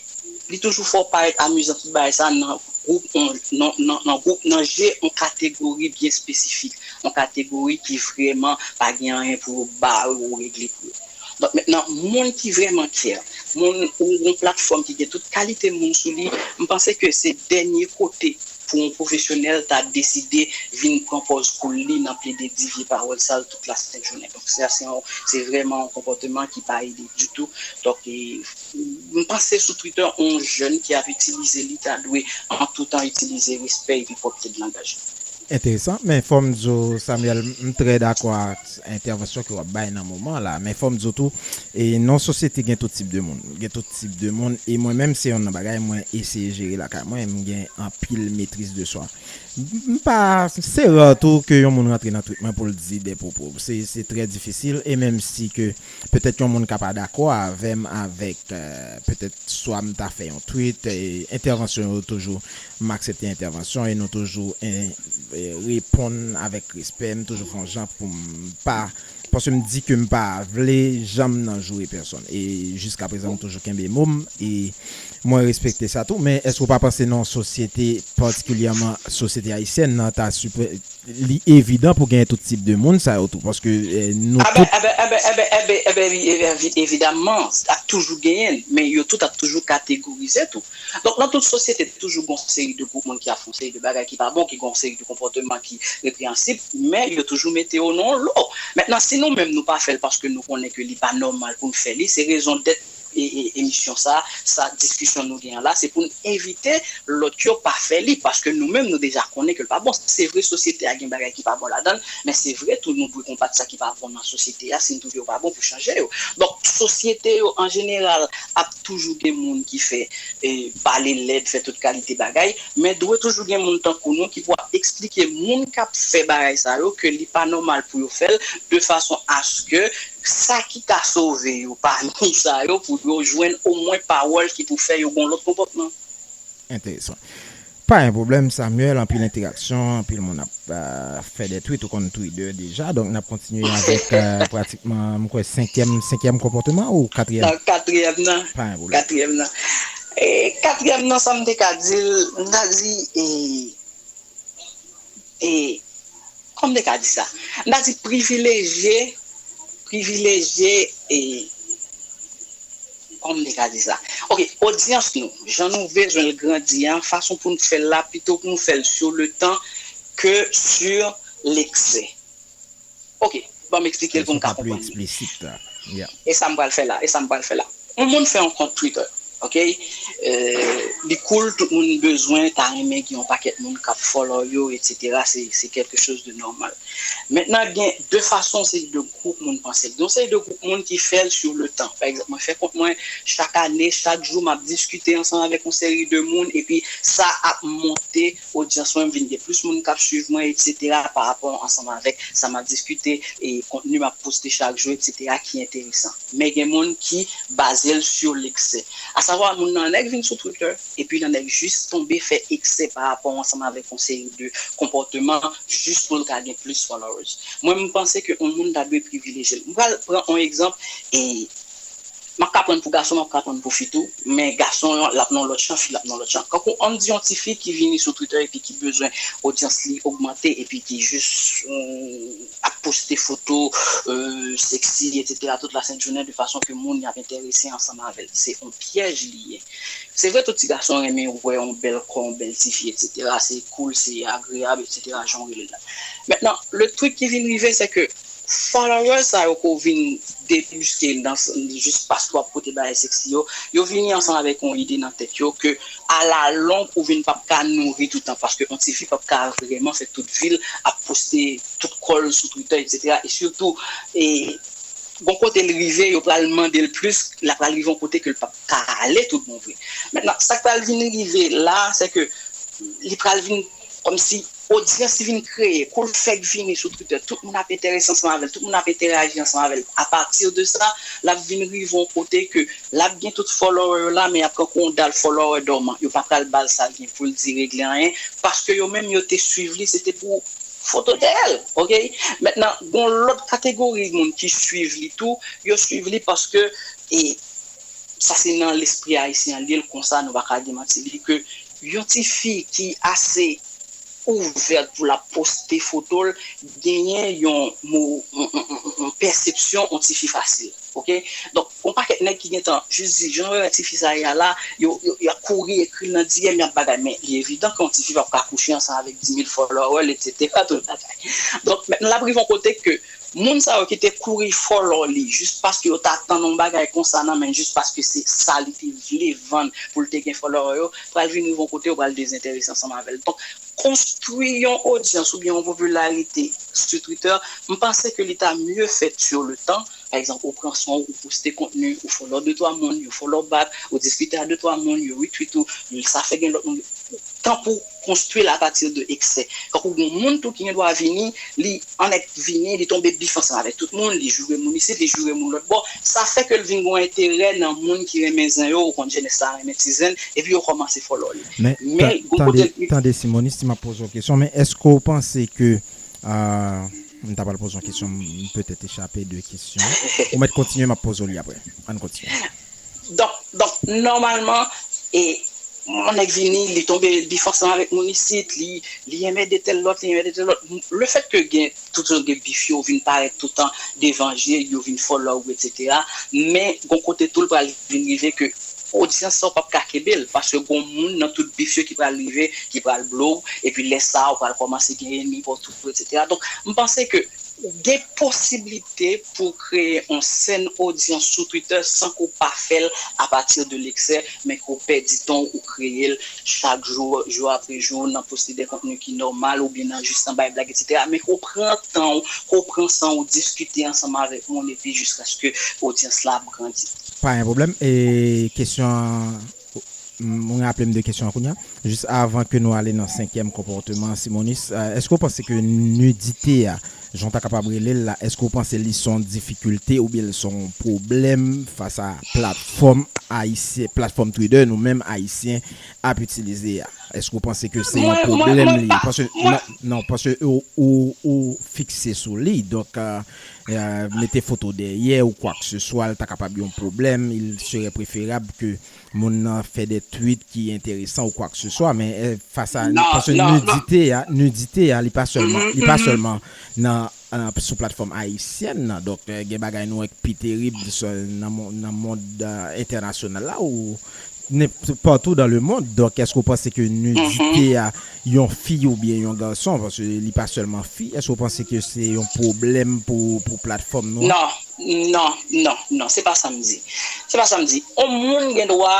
li toujou fè w parèt amizan tout bagay sa nan gwoup, nan, nan, nan gwoup, nan je yon kategori byen espesifik, yon kategori ki vrèman pa gen anyen pou yo ba ou regle pou yo. Donk, mentnan, moun ki vrèman care, moun ou yon platfòm ki gen tout kalite moun sou li, m panse ke se dènye kote pou yon pwofesyonèl ta deside vin pran pòz cool li nan plede di vye pawòl sal tout lasent jounen. Donk, sa se yon, se vrèman yon konpòteman ki pa ede ditou. Donk, e, m panse sou Twitter, yon jèn ki ap itilize li ta dwe an tou tan itilize respè epi pwòpte de langaj. Enteresan, men fò m di w, Samuel, m trè dakò ak entèvansyon ke w ap bay nan moman la, men fò m di w tou, e nan yon sosyete gen tout tip de moun, gen tout tip de moun, e mwen menm se yonn nan bagay mwen eseye jere lakay mwen, m gen anpil maîtrise de soi. M pa, se ra tou ke yon moun rantre nan Twitter mwen pou l di de pwopo, se, se trè difisil, e menm si ke petèt yon moun ka pa dakò avè m avèk, euh, petèt swa m ta fè yon tweet, e entèvansyon yo toujou, m aksepte entèvansyon e nou toujou, e, e, reponn avèk respè, m toujou fè yon jan pou m pa paske m di ke m pa vle janm nan joure pèsonn. E jiska prezan, m toujou kenbe mo m, e mwen respekte sa tou. Men èske w pa panse nan yon sosyete, patikilyèman sosyete ayisyèn nan, ta sipre-, li evidan pou genyen tout tip de moun sa yo tou? Paske, eh, nou tout... Eben, eben, eben, eben, eben, eben, evi-, evi-, evidamman, ap toujou genyen, men yo tout ap toujou kategorize tou. Donk, nan tout sosyete, toujou gon seri de gwoup moun ki ap fè yon seri de bagay ki pa bon, ki gon seri de konpòteman ki repreyansib, men yo toujou mete yo nan yon lo. Mentnan, si nou menm nou pa fè l paske nou konnen ke li pa nòmal pou n fè li, se rezon dèt e, e, emisyon sa, sa diskisyon nou gen an la, se pou n envite lòt yo pa fè li, paske nou menm nou deja konnen ke l pa bon. Se vre, sosyete a gen bagay ki pa bon ladan l, men se vre tou, nou dwe konbat sa ki pa bon nan sosyete a, si n twouve yo pa bon, pou chanje yo. Donk, sosyete yo, an jeneral, ap toujou gen moun ki fè, eh, pale lèd, fè tout kalite bagay, men dwe toujou gen moun tankou nou ki pou ap eksplike moun k ap fè bagay sa yo ke li pa nòmal pou yo fè l, de fason aske sa ki ka sove yo pami sa yo, pou yo jwenn omwen pawòl ki pou fè yo gon lòt konpòtman. Enteresan. Pa gen pwoblèm, Samuel, anpil entèraksyon, anpil moun ap, euh, fè de tweet, ou konn Twitter deja, donk n ap kontinye avèk, euh, pratikman, m kwè, senkyèm, senkyèm konpòteman ou katriyèm? Non, katriyèm nan. Pa gen pwoblèm. Katriyèm nan. E katriyèm nan, sa m te ka di l, m ta di, e, e, kòman m te ka di sa? M ta di privilejye, privilejye, e, kòman m te ka di sa? Oke, odyans nou, jan nou bezwen l grandi an, fason pou n fè l la, pito pou nou fè l sur le temps que sur l'excès. Oke, ban m eksplike l pou n ka konprann li. Eksplisit la. Yeah. E sa m pral fè la, e sa m pral fè la. Yon moun fè yon kont Twitter, oke? Euh, li cool, tout moun bezwen, ta renmen gen yon pakèt moun k ap follow yo, et cetera. Se, se quelque chose de normal. Mentnan, gen de fason, se de gwoup moun panse. Gen yon seri de gwoup moun ki fè l sur le temps. Pa egzanp, mwen fè kont mwen, chak ane, chak jou, m ap diskite ansanm avèk yon seri de moun, epi sa ap monte odyans mwen, m vin gen plis moun k ap swiv mwen, et cetera, pa rapò ansanm avèk sa m ap diskite, e kontni m ap poste chak jou, et cetera, ki enteresan. Men gen moun ki baze l sur l'excès. Asavwa, moun nan nèk vin sou Twitter, epi nan nèk jis tonbe fè eksè pa rapò ansanm avèk yon seri de konpòteman, jis pou l ka gen plis followers. Mwen, m panse ke yon moun ta dwe privilejye l. M pral pran yon egzanp, e m ap ka pran pou gason, m ap ka pran pou fi tou, men gason an, l ap nan lòt chan, fi l ap nan lòt chan. Kankou, ann di yon tifi ki vini sou Twitter epi ki bezwen odyans li ogmante epi ki jis, euh, ap poste foto, euh, sexy, et cetera, tout la sent jounen de fason ke moun y ap enterese ansanm avè l. Se yon pyèj li ye. Se vre, tout ti gason renmen wè yon bèl kò, yon bèl tifi, et cetera. Se cool, se agreyab, et cetera, jan w rele l la. Mentnan, le truc ki vin rive, se ke followers sa yo ke w vin debuske nan, jis paske w ap pote bagay sexy yo, yo vini ansanm avèk yon ide nan tèt yo ke alalong ou vin p ap ka nouri toutan, paske yon tifi p ap ka vrèman fè tout vi l ap poste tout kò l sou Twitter, et cetera. E sitou, e, gon kote l rive, yo pral mande l plis, l ap pral rive yon kote ke l p ap ka ale tout bon vre. Mentnan, sa k pral vin rive la, se ke li pral vin kòmsi odyans li vin kreye, kou l fèk vini sou Twitter, tout moun ap enterese ansanm avè l, tout moun ap enteraji ansanm avè l. Apati de sa, l ap vin rive yon kote ke l ap gen tout follower yo la, men y ap kankou yon dal follower dòman. Yo pa pral ba l sa l gen pou l di regle anyen, paske yo menm yo te swiv li, se te pou foto dèyè l, oke? Mentnan, gon lòt kategori moun ki swiv li tou, yo swiv li paske, e, sa se nan lespri ayisyen an li ye, l konsa, nou pa ka demanti li, ke yon tifi ki ase ouvèt pou l ap poste foto l, genyen yon mo-, yon, yon, yon, yon pèsepsyon yon tifi fasil, oke? Donk, gon pakèt nèg ki gentan jis di, jan yo wè tifi sa ye a la, yo, yo, y ap kouri ekri l nan D M, y ap bagay, men li evidan ke yon tifi p ap ka kouche ansanm avèk dis mil follower, et cetera, tout bagay. Donk, mentnan, l ap rive yon kote ke moun sa yo ki te kouri follow li, jis paske yo ta tann yon bagay konsa nan men l, jis paske se sa li te vle vann pou l te gen follower yo, pral vin rive yon kote yo pral dezenterese ansanm avè l. Donk, konstwi yon odyans oubyen yon popilarite sou Twitter, m panse ke li ta mye fèt sur le temps. Pa egzanp, ou pran swen w, ou poste kontni, ou follow de twa moun, yo follow back, ou diskite a de twa moun, yo retweet ou, sa fè gen lòt moun. Tan pou konstwi l apati de eksè. Kankou gen moun tou ki gen dwa vini, li annik vini, li tonbe bif ansanm avèk tout moun, li joure moun isit, li joure moun lòt bò. Sa fè ke l vin gen yon enterè nan moun ki renmen zen yo, ou konn jenès la renmen ti zen, epi yo kòmanse follow li. Men, men, ta-, gon kote tande, tande Simonis, si m ap poze w kesyon, men èske w panse ke, euh, M ta pral poze yon kesyon, m petèt echape de kesyon. Ou mèt kontinye, m ap poze w li apre. Ann kontinye. Donk, donk nòmalman, e yon nèg vini, li tonbe, li bif ansanm avèk moun isit, li, li enmède tèl lòt, li enmède tèl lòt. Lefètke gen, tout zòn gen bif yo vin parèt toutan devan je, yo vin follow ou, etsetera. Men, gon kote tou, l pral vin rive ke odyans sa w p ap ka kenbe l, paske gon moun nan tout bif yo ki pral rive, ki pral blow, epi lè sa a, ou pral kòmanse gen enmi bò tout, etsetera. Donk, m panse ke ou gen posiblite pou w kreye yon sèn odyans sou Twitter san ke w pa fè l apati de leksè, men ke w pèdi tan w, ou kreye l chak jou, jou apre jou, nan poste de kontni ki nòmal, oubyen nan jis nan bay blag, etsetera. Men ke w pran tan w, ke w pran san w, diskite ansanm avèk moun, epi jiskaske odyans la ap grandi. Pa gen pwoblèm. E kesyon an, m raple m de kesyon an kounye a. Jis avan ke nou ale nan senkyèm konpòteman Simonis, èske w panse ke nidite a, jan w ta kapab rele l la, èske w panse li se yon difikilte oubyen li se yon pwoblèm fas a platfòm ayisyen, platfòm Twitter nou menm ayisyen ap itilize a? Èske w panse ke se yon pwoblèm li ye? Paske, non, non, paske ou, ou, ou fikse sou li. Donk, mete foto dèyè ou kwak se swa, l ta kapab yon pwoblèm. Il serait préférable que moun nan fè de tweet ki enteresan ou kwak se swa, men fas a, paske nidite a, nidite a, li pa sèlman, li pa sèlman nan sou platfòm ayisyèn nan. Donk, gen bagay nou wè k pi terib nan mond entènasyonal la ou patou dans le monde. Donk, èske w panse ke nidite a yon fi oubyen yon gason, paske li pa sèlman fi, èske w panse ke se yon pwoblèm pou, pou platfòm nou an? Non, non, non, non, se pa sa m di. Se pa sa m di. On moun gen dwa,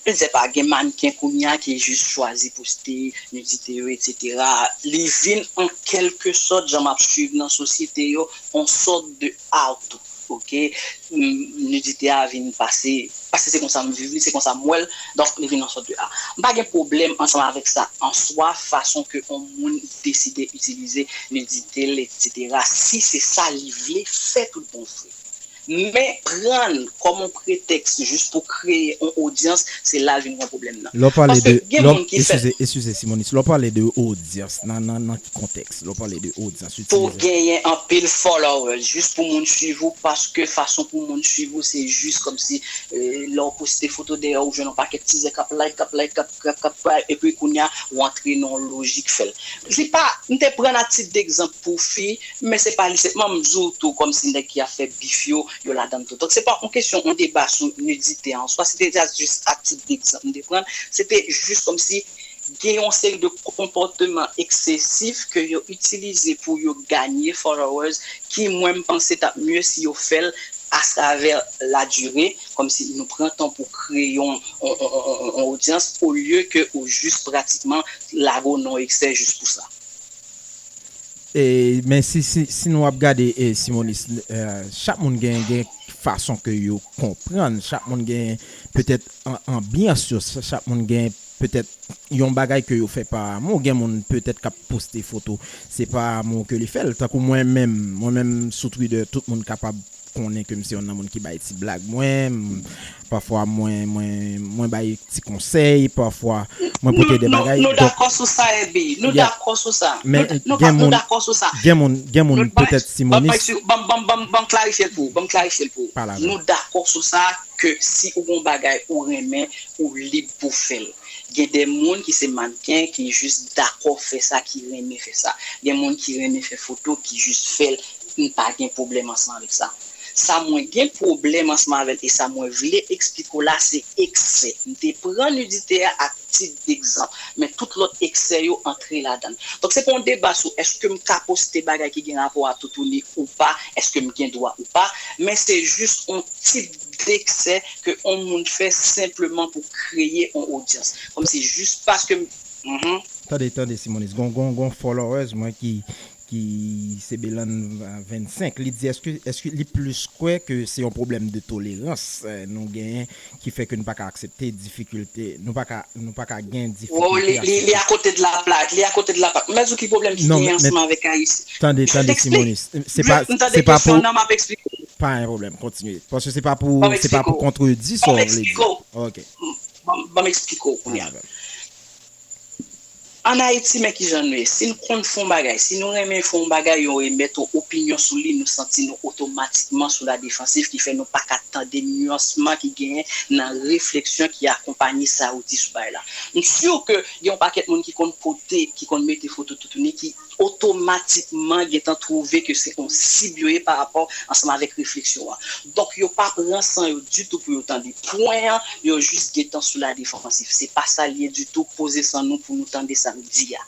je ne sais pas, gen mannken kounye a ki jis chwazi poste nidite yo, etsetera. Li vin an kèlke sòt, jan m ap swiv nan sosyete yo, on sòt de art, ok? Nidite a vin pase, paske se konsa m viv li, se konsa m wè l, donk li vin yon sòt de art. M pa gen pwoblèm ansanm avèk sa an swa, fason ke on moun deside itilize nidite l, etsetera. Si se sa li vle fè tout bon vre. Men pran l kòm yon pretèks jis pou kreye yon odyans, se la l vin gen pwoblèm nan. Paske gen moun ki fè. Eskize, eskize, Simonis, lè w pale de odyans, nan, nan, nan ki kontèks? Lè w pale de odyans, itilize. Pou genyen anpil followers, jis pou moun swiv ou, paske fason pou moun swiv ou, se jis kòmsi lè w poste foto dèyè w jwenn yon pakèt tizè k ap like, k ap like, k ap, k ap, k ap, epi kounye a, w antre nan yon lojik fè l. Li pa, m te pran a tit degzanp pou fi, men se pa li sèlman, m di w tou kòmsi nèg ki ap fè bif yo, yo ladan l tou. Donk, se pa yon kesyon, yon deba sou nidite an swa, se te jis a tit degzanp m te pran, se te jis kòmsi gen yon seri de konpòteman eksesif ke yo itilize pou yo ganye followers, ki mwen m panse t ap mye si yo fè l atravè la dire, kòmsi nou pran tan pou kreye yon, yon, yon, yon, yon odyans, olye ke ou jis pratikman lage w nan eksè jis pou sa. E, men si, si, si nou ap gade, e, Simonis, e, chak moun gen, gen fason ke yo konprann, chak moun gen petèt an, anbyans yo, chak moun gen petèt yon bagay ke yo fè pa amou. Gen moun petèt k ap poste foto, se pa amou ke li fè l. Tankou mwen menm, mwen menm sou Twitter, tout moun kapab konnen ke m se yonn nan moun ki bay ti blag mwen, pafwa mwen, mwen, mwen bay ti konsèy, pafwa mwen pote de bagay. Nou dakò sou sa, Ebi. Nou dakò sou sa. Men gen moun, gen moun, gen moun petèt Simonis. Ban m klarifye l pou ou. Ban m klarifye l pou ou. Nou dakò sou sa ke si ou gen yon bagay ou renmen, ou lib pou fè l. Gen de moun ki se mannken ki jis dakò fè sa, ki renmen fè sa. Gen moun ki renmen fè foto, ki jis fè l. M pa gen pwoblèm ansanm avèk sa. Sa mwen gen pwoblèm ansanm avè l e sa mwen vle eksplike w la, se eksè. M te pran nidite a ak tit degzanp, men tout lòt eksè yo antre ladan l. Donk, se pa yon deba sou èske m ka poste bagay ki gen rapò a toutouni ou pa, èske m gen dwa ou pa, men se jis yon tip deksè ke yon moun fè senpleman pou kreye yon odyans. Kòmsi jis paske m. Tande, tande, Simonis. Gon, gon, gon followers mwen ki, ki se Belann vennsenk. Li di, èske, èske li plis kwè ke se yon pwoblèm de tolerans nou genyen ki fè ke nou pa ka aksepte difikilte, nou pa ka, nou pa ka gen difikilte. Li akote de laplak, li akote de laplak. Mèt ou ki pwoblèm ki genyen ansanm avèk Ayisyen? Tande, tande, Simonis. Se pa, se pa pou. M ap eksplike w. Pa gen pwoblèm, kontinye. Paske se pa pou, se pa pou kontredi sa w vle di. Ok. Ban m eksplike w kounye a. Ann Ayiti, men kijan nou ye. Si n konn fè yon bagay, si nou renmen fè yon bagay, yo emèt yon opinyon sou li, nou santi nou otomatikman sou la defansiv, ki fè nou pa ka tande nyansman ki genyen nan refleksyon ki akonpaye sa ou di sou bagay la. M si ke gen yon pakèt moun ki konn pote, ki konn mete foto toutouni, ki otomatikman gentan twouve ke se yon sib yo ye pa rapò ansanm avèk refleksyon an. Donk, yo pa pran san yo ditou pou yo tande pwen an, yo jis gentan sou la defansiv. Se pa sa l ye ditou, poze san nou pou nou tande sa m di a.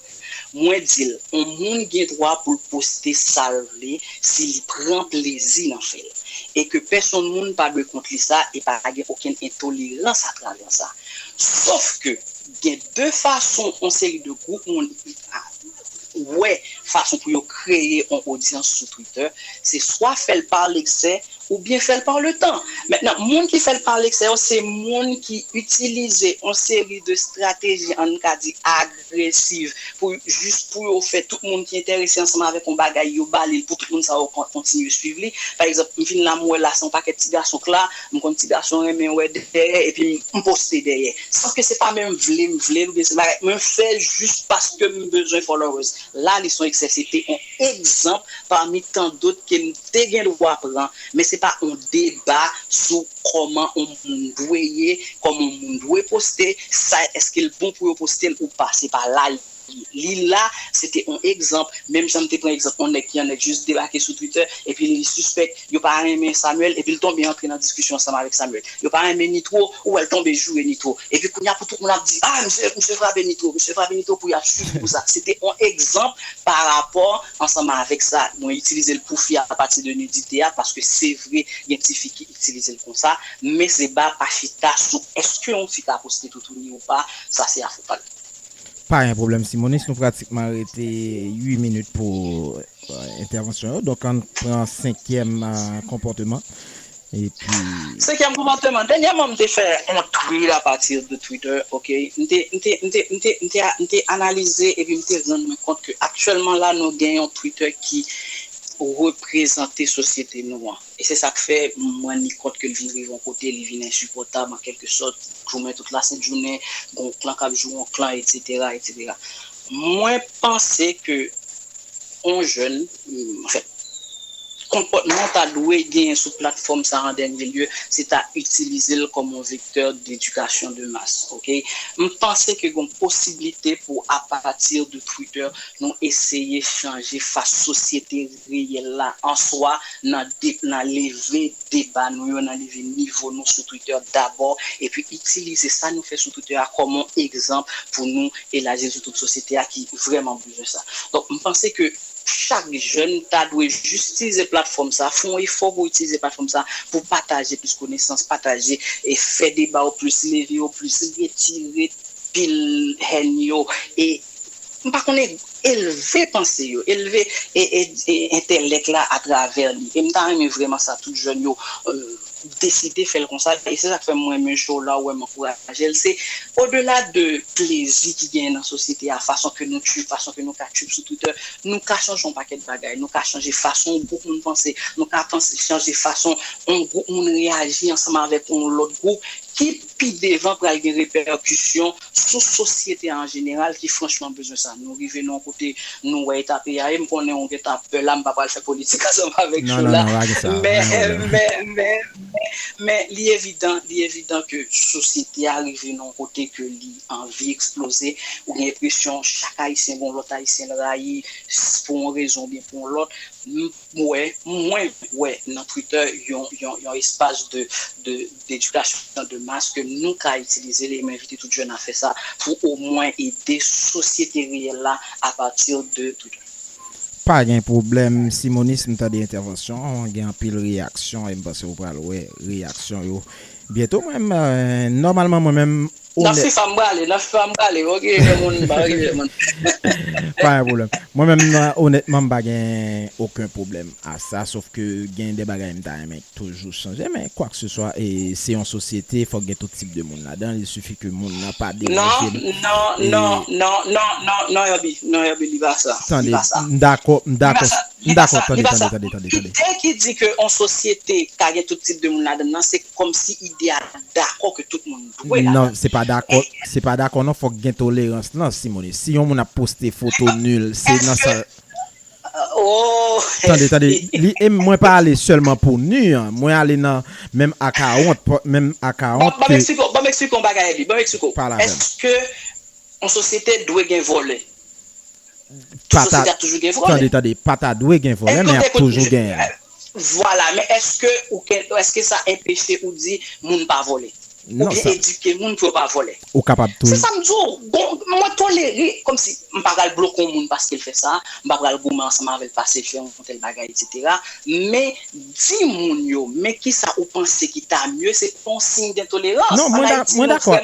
Mwen di l, yon moun gen dwa pou l poste sa l vle si li pran plezi nan fè l. E ke pèsonn moun pa dwe kont li sa e pa gen okenn entolerans atravè sa. Sof ke gen de fason yon seri de gwoup moun wè fason pou yo kreye yon odyans sou Twitter, se swa fè l pa leksè oubyen fè l pa letan. Mentnan, moun ki fè l pa leksè yo, se moun ki itilize yon seri de estrateji, ann ka di, agresiv, pou jis pou yo fè tout moun ki enterese ansanm avèk yon bagay, yo ba li l pou tout moun sa yo kon- kontinye swiv li. Pa egzanp, m vin la, m wè la, se yon pakèt ti gason k la, m konn ti gason renmen wè dèyè, epi m poste dèyè. San ke se pa menm vle m vle l, oubyen se bagay, mwen fè l jis paske m bezwen followers. La, li se yon eksè, se te yon egzanp pami tan dòt ke m te gen dwa pran, men se pa yon deba sou kòman yon moun dwe ye, kòman yon moun dwe poste, sa èske l bon pou yo poste l ou pa, se pa la li ye. Li la, se te yon egzanp, menm jan m te pran egzanp yon nèg ki annèk jis debake sou Twitter, epi li sispèk yo pa renmen Samuel, epi l tonbe antre nan diskisyon ansanm avèk Samuel. Yo pa renmen Nitro, ou wè l tonbe joure Nitro. Epi kounye a pou tout moun ap di, ah, misye, misye frape Nitro, misye frape Nitro pou y ap swiv pou sa. Se te yon egzanp pa rapò ansanm avèk sa. Mwen itilize l pou fi apati de nidite a, paske se vre, gen ti fi ki itilize l konsa, men se ba pa chita sou èske yon fi ka poste toutouni ou pa, sa se afè pa l. Pa gen pwoblèm, Simonis, nou pratikman rete uit minit pou entèvansyon yo. Donk, ann pran senkyèm konpòteman. Epi. Senkyèm konpòteman. Dènyèman, m te fè yon tweet apati de Twitter, ok? M te, m te, m te, m te, m te, m te analize epi m te rann mwen kont ke aktyèlman la, nou gen yon Twitter ki reprezante sosyete nou an. E se sa k fè mwen rann kont ke l vin rive yon kote, li vin ensipòtab an kèlke sòt, goumen tout lasent jounen, gon klan k ap joure yon klan, etsetera, etsetera. Mwen panse ke yon jèn, anfen, konpòtman w ta dwe genyen sou platfòm sa an dènye lye, se ta itilize l kòm yon vektè dedikasyon de mas, ok? M panse ke gon posiblite pou apati de Twitter, nou eseye chanje fas sosyete reyèl la an swa nan de, nan leve deba nou yo, nan leve nivo nou sou Twitter dabò, epi itilize sa nou fè sou Twitter a kòm yon egzanp pou nou elaji l sou tout sosyete a ki vrèman bezwen sa. Donk, m panse ke chak jèn ta dwe jis itilize platfòm sa, fè yon efò pou itilize platfòm sa pou pataje plis konesans, pataje e fè deba yo plis, leve yo plis, retire pil hèn yo e m pa konnen elve panse yo, elve e, e, e entèlèk la atravè li. E m ta renmen vrèman sa tout jèn yo euh, deside fè l konsa. E se sa k fè mwen renmen show la, ou wè m ankouraje l. Se odela de plezi ki genyen nan sosyete a, fason ke nou tchwip, fason ke nou ka tchwip sou Twitter, nou ka chanje yon pakèt bagay. Nou ka chanje fason yon gwoup moun panse, nou ka panse, chanje fason yon gwoup moun reyaji ansanm avèk yon lòt gwoup ki pi devan pral gen repèkisyon sou sosyete a an jeneral ki franchman bezwen sa. Nou rive nan yon kote nou wè eta peyi a ye, m konnen ou gentan ap pè la, m pa pral fè politik ansanm avèk show la. Men, men, men, men, men li evidan, li evidan ke sosyete a rive nan yon kote ke li anvi eksploze. Ou gen enpresyon chak Ayisyen gen yon lòt Ayisyen l rayi pou yon rezon oubyen pou yon lòt. M wè, mwen wè nan Twitter yon, yon, yon espas de, de, d'edikasyon de mas ke nou ka itilize l e m envite tout jèn a fè sa pou omwen ede sosyete reyèl la apati de Twitter. Pa gen pwoblèm, Simonis, m tande entèvansyon w, gen anpil reyaksyon e m panse w pral wè reyaksyon yo byento. Mwen menm, nòmalman, mwen menm, Nan FIFA m prale, nan FIFA m prale, ok, gen moun m pa rive moun. Pa gen pwoblèm. Mwen menm, onètman, m pa gen okenn pwoblèm a sa, sof ke gen de bagay m ta renmen toujou chanje, men kwakseswa, e se yon sosyete, fòk gen tout tip de moun ladan, il suffit ke moun nan pa deranje m. Non, non, non, non, non, non, non, Herby, non, Herby, li pa sa. Tande, m dakò, m dakò, m dakò, tande, tande, tande, tande. Ide ki di ke yon sosyete ka gen tout tip de moun ladan nan, se kòmsi ide a dakò ke tout moun dwe la. Non, se pa dakò, se pa dakò non, fòk gen tolerans lan, Simone. Si yon moun ap poste foto nil, se nan sa. Oh! Tande, tande. Li, e mwen pa ale sèlman pou nu an. Mwen ale nan menm akawont, menm akawont ke. Ban m eksplike w bagay, Eli. Ban m eksplike w. Èske yon sosyete dwe gen vòlè? Tout sosyete ap toujou gen vòlè. Tande, tande. Pa ta dwe gen vòlè, men ap toujou genyen. Vwala, men èske ou ke, èske sa enpeche ou di moun pa vòlè? Oubyen edike moun pou yo pa vòlè? Ou kapab tou. Se sa m di w, mwen tolere, kòmsi m pa pral bloke yon moun paske l fè sa, m pa pral goumen ansanm avè l paske l fè yon tèl bagay, etsetera. Men di moun yo, men kisa ou panse ki ta mye, se pa yon siy de tolerans. Non, mwen dakò.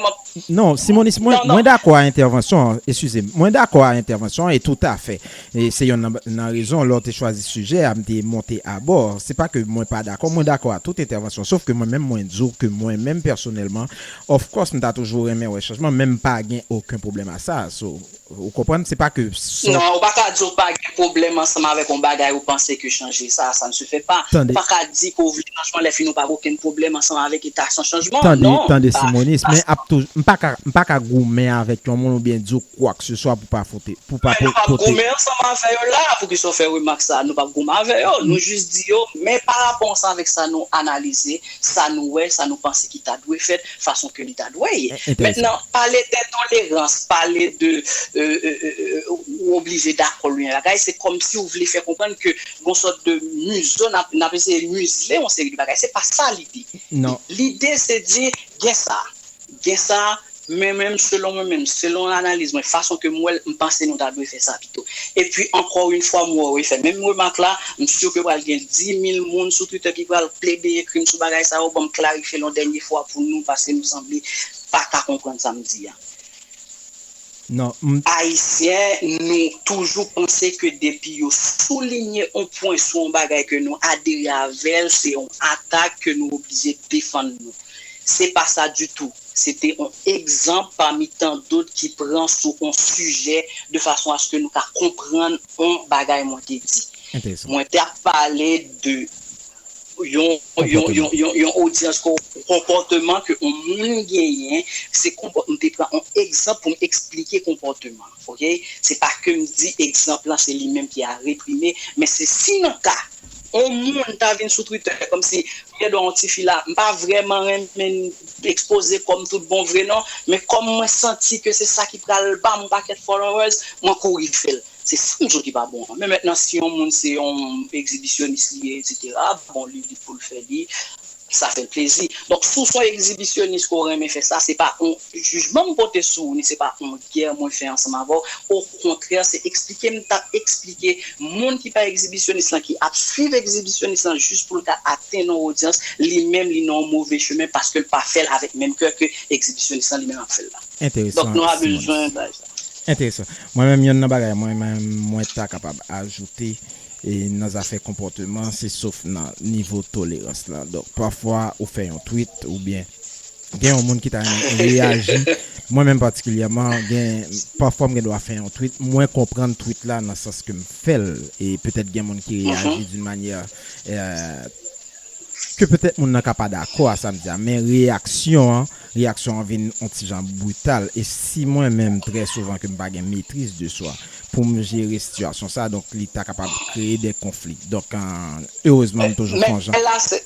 Non, Simonis, mwen dakò a entèvansyon an, eskize m, mwen dakò a entèvansyon an e toutafè. E se yonn nan rezon lè w te chwazi sijè a, m te monte abò. Se pa ke mwen pa dakò, mwen dakò a tout entèvansyon, sof ke mwen menm mwen di w ke mwen menm pèsonèlman, of course, m ta toujou renmen wè chanjman, men m pa gen okenn pwoblèm a sa. So, ou konprann, se pa ke. Non, ou pa ka di w pa gen pwoblèm ansanm avèk yon bagay ou panse ke chanje sa, ça ne se fait pas. Ou pa ka di ke w vle chanjman lè fini ou pa gen okenn pwoblèm ansanm avèk eta san chanjman. Tande, tande Simonis, men ap toujou, m pa ka, m pa ka goumen avèk yon moun oubyen di w kwak se swa pou pa fote. Pou pa pote. Men nou p ap goumen ansanm avè yo la, poukisa w fè remak sa a? Nou p ap goumen avè yo. Nou jis di yo, men pa rapò ansanm avèk sa nou analize, sa nou wè, sa nou panse ki ta dwe fèt, fason ke li ta dwe ye. Mentnan, pale de tolerans, pale de ou oblije dakò lwen bagay, se kòmsi w vle fè konprann ke gon sòt de mizo, n ap eseye mizle yon seri de bagay. Se pa sa lide. Lide se di, gen sa. Gen sa, men menm selon mwen menm, selon analiz mwen, fason ke m wè l, m panse nou ta dwe fè sa pito. Epi ankò yon fwa m wè w fè menm remak la, m si ke pral gen dis mil moun sou Twitter ki pral plede ekri m sou bagay sa yo, ban m klarifye l yon dènye fwa pou nou, paske nou sanble pa ka konprann sa m di a. Ayisyen, nou toujou panse ke depi yo soulinye yon pwen sou yon bagay ke nou adere avè l, se yon atak ke nou oblije defann nou. Se pa sa ditou. Se te yon egzanp pami tan dòt ki pran sou yon sijè de fason aske nou ka konprann yon bagay mwen te di. Mwen te ap pale de yon yon yon yon yon odyans konpòteman ke yon moun genyen, se konpò m te pran yon egzanp pou m eksplike konpòteman. Ok, se pa ke m di egzanp lan se li menm ki a reprime, men se si nan ka yon moun ta vin sou Twitter kòmsi m gen dwa yon tifi la, m pa vrèman renmen ekspoze kò m tout bon vre non, men kòm mwen santi ke se sa ki pral ba m yon pakèt followers, mwen kouri fè l. Se sa m di w ki pa bon an. Men mentnan si yon moun se yon egzibisyonis li ye, etsetera, bon li lib pou l fè li, sa fè l plezi. Donk si w se yon egzibisyonis ke w renmen fè sa, se pa yon jijman m pote sou ou, ni se pa yon gè mwen fè ansanm avè w. Okontrè, se eksplike m t ap eksplike moun ki pa egzibisyonis lan, ki ap swiv egzibisyonis lan jis pou l ka atenn yon odyans, li menm li nan yon move chemen paske l pa fè l avèk menm kè ke egzibisyonis lan li menm ap fè l la. Donk nou pa bezwen bay sa. Enteresan. Mwen menm, yonn nan bagay mwen menm mwen ta kapab ajoute e nan zafè konpòteman, se sof nan nivo tolerans lan. Donk, pafwa ou fè yon tweet oubyen gen yon moun ki ta renmen reyaji. Mwen menm patikilyèman, gen pafwa m gen dwa fè yon tweet, mwen konprann tweet la nan sans ke m fè l, e petèt gen moun ki reyaji d'une manière ke petèt moun nan ka pa dakò a sa m di a, men reyaksyon an, reyaksyon an vin yon ti jan brital. E si mwen menm, trè souvan ke m pa gen metriz de swa pou m jere sitiyasyon sa, donk li ta kapab kreye de konfli. Donk, erezman, m toujou sonje.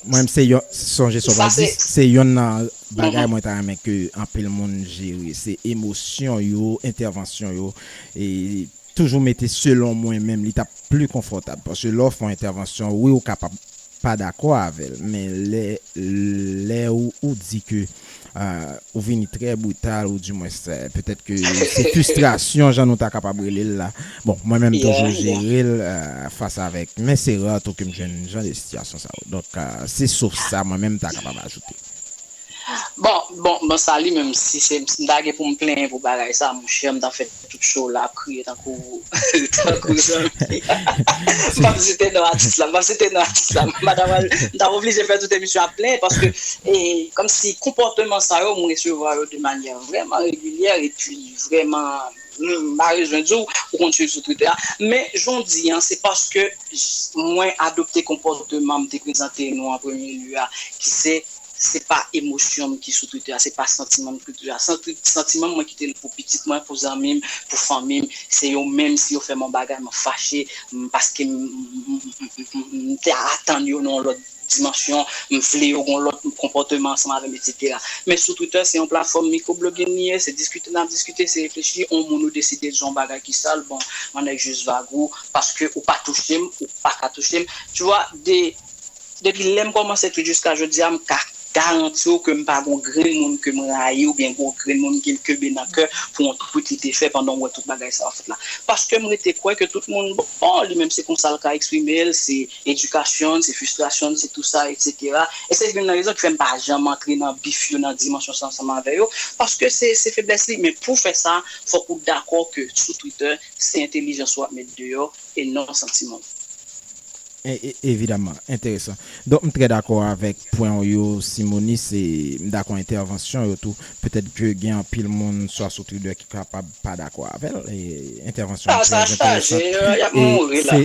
Mwen menm, se yon, sonje sa w pral di, se yonn nan bagay mwen ta renmen ke anpil moun jere. Se emosyon yo, entèvansyon yo, e toujou mete selon mwen menm, li t ap pli konfòtab. Paske lè w fè yon entèvansyon, wi, ou kapab pa dakò avè l, men lè, lè ou, ou di ke ou vini trè brital, ou dimwens, petèt ke se fristrasyon, jan nou ta kapab rele l la. Bon, mwen menm toujou jere l fas avèk, men se ra tou ke m jwenn jan de sitiyasyon sa yo. Donk, se sof sa mwen menm m ta kapab ajoute. Bon, bon, bon, sa li menm, si se m ta gen pou m plenyen pou bagay sa, monchè, m ta fè tout show la ap kriye tankou tankou zanmi. M p ap site non atis la, m p ap site non atis la. M pa ta pral, m t ap oblije fè tout emisyon ap plenyen paske e, kòmsi konpòteman sa yo, m resevwa yo de manyè vrèman regilyè epi vrèman, m pa bezwen di w, ou konn swiv sou Twitter a. Men, jan w di an, se paske mwen adopte konpòteman m te prezante nou an premye lye a, ki se se pa emosyon m ki sou Twitter a, se pa santiman m ki sou Twitter a. Santi- Santiman m, mwen kite l pou pitit mwen, pou zanmi m, pou fanmi m. Se yo menm, si yo fè m yon bagay, mwen fache, m- paske m- m- m- m- m- m te atann yo nan yon lòt dimansyon, m vle yo gen yon lòt konpòteman ansanm avè m, etsetera. Men sou Twitter, se yon platfòm mikwoblogging li ye, se diskite n ap diskite, se reflechi, yon moun ou deside di yon bagay ki sal, bon, mwen nèk jis vag ou, paske ou pa touche m, ou pa ka touche m. Tu vois, de, depi lè m kòmanse tweet jiska jodi a, m ka garanti w ke m pa gon grenn moun ke m rayi oubyen gon grenn moun ke m kenbe nan kè pou yon tweet li te fè pandan w wè tout bagay sa yo fèt la. Paske m rete kwè ke tout moun, bon, li menm se konsa l ka eksprime l, se edikasyon, se fristrasyon, se tou sa, etsetera. E se youn nan rezon ki fè m pa janm antre nan bif yo, nan dimansyon sa ansanm avè yo, paske se, se feblès li. Men pou fè sa, fòk ou dakò ke sou Twitter, se entèlijans ou ap met deyò e non santiman w. E- e- Evidaman, enteresan. Donk, m trè dakò avèk pwen w yo, Simonis, e m dakò entèvansyon yo tou. Petèt ke gen anpil moun, swa sou Twitter, ki kapab pa dakò avè l. E entèvansyon an Ah, sa trè chaje, enteresan. y ap mouri la.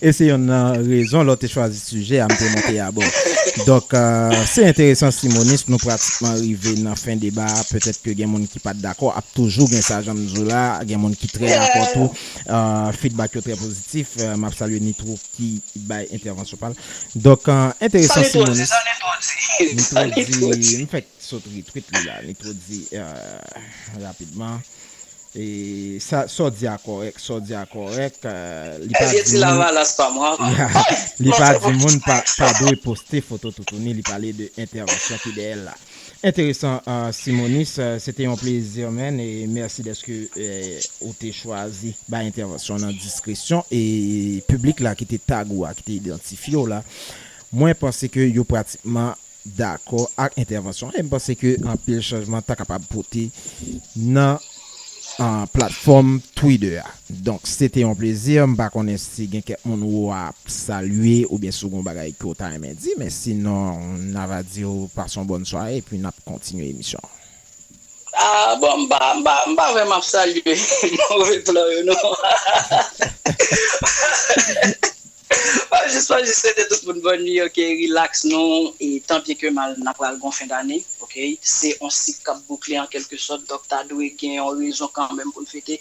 E se youn nan rezon lè w te chwazi sijè a, m te monte a bò. Donk, euh, se enteresan, Simonis, nou pratikman rive nan fen deba a. Petèt ke gen moun ki pa t dakò, ap toujou gen sa, jan m di w la, gen moun ki trè dakò tou. Euh, feedback yo trè pozitif. Euh, m ap salye Nitro ki bay entèvansyon pa l. Donk, euh, enteresan, Simonis. Nitro di, m fèk sot retweet li la. Nitro di, euh, rapidman. E sa, sa w di a kòrèk, sa w di a kòrèk, euh, li pa di moun, Lavalas pa mwa. Li pa di moun pa, pa dwe poste foto toutouni, li pale de entèvansyon ki dèyè l la. Enteresan, euh, Simonis, euh, se te yon plezi, man, e mèsi dèske euh, ou te chwazi bay entèvansyon nan diskresyon e piblik la ki te tag ou a, ki te idantifye w la. Mwen panse ke yo pratikman dakò ak entèvansyon an. E m panse ke anpil chanjman ta kapab pote nan an platfòm Twitter a. Donk, se te yon plezi. M pa konnen si gen kèk moun ou ap salye oubyen si w gen yon bagay ke w ta renmen di, men sinon, n ava di w pase yon bòn sware epi n ap kontinye emisyon an. Ah, bon, m pa, m pa, m pa vrèman ap salye move plan yo, non. Mwen jis, mwen jis swete tout moun bòn nwi, oke, rilaks nou, e tan byen ke mal, n ap pral gon fen dane, oke? Se yon sik k ap boukle an kèlke sòt, donk ta dwe gen yon rezon kanmenm pou n fete,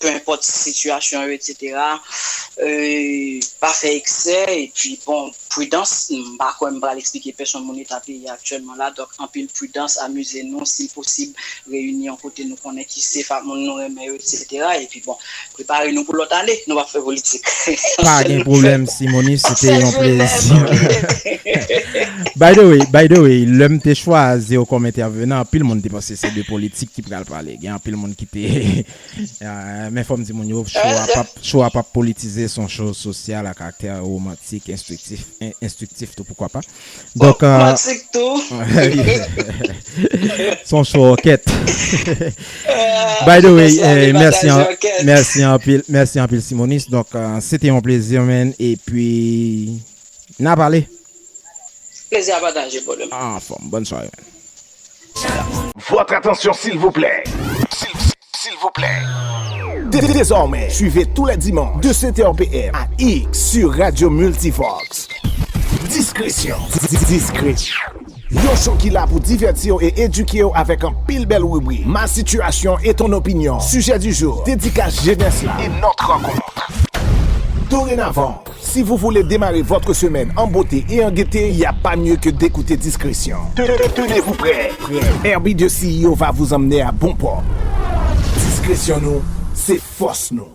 pe enpòt sitiyasyon yo, etsetera. E, pa fè eksè, epi bon, pridans, m pa kwè m pral eksplike pèsonn moun eta peyi a aktyèlman la, donk anpil pridans, amize nou, si l posib, reyini yon kote nou konnen ki se fa moun nou renmen yo, etsetera. Epi bon, prepare nou pou lòt ane, nou p ap fè politik. Pa gen pwoblèm, Simonis, se te yon plezi. By the way, by the way, lè m te chwazi w kòm entèvenan, anpil moun te panse se de politik ki pral pale. Gen anpil moun ki te, euh, men fò m di moun yo, show a p ap, show a p ap politize, se yon show sosyal a karaktè romantik, enstriktif, en- enstriktif tou, poukwa pa. Donk, euh, Romantik tou. se yon show òkèt. By the way, Sa li eh, mèsi pataje an- òkèt. Mèsi anpil, mèsi anpil, Simonis. Donk, euh, se te yon plezi, man, epi n a pale. Plezi a pataje, brother. Anfòm, bòn sware, man. Votre attention, s'il vous plaît. S'il s'il vous plaît. Dé- Désormais, suivez tous les dimanches de sept heures P M à X sur Radio Multivox. Discrétion. Discrétion. Yon show ki la pou divèti w e edike w avèk anpil bèl ribrik. Ma situation et ton opinion. Sujet du jour. Dédicace jeunesse là. Et notre rencontre. Dorénavant, si vous voulez démarrer votre semaine en beauté et en gaieté, il n'y a pas mieux que d'écouter Discrétion. Tenez-vous prêts. Herbie de C E O va vous emmener à bon port. Discrétion nou, se fòs nou.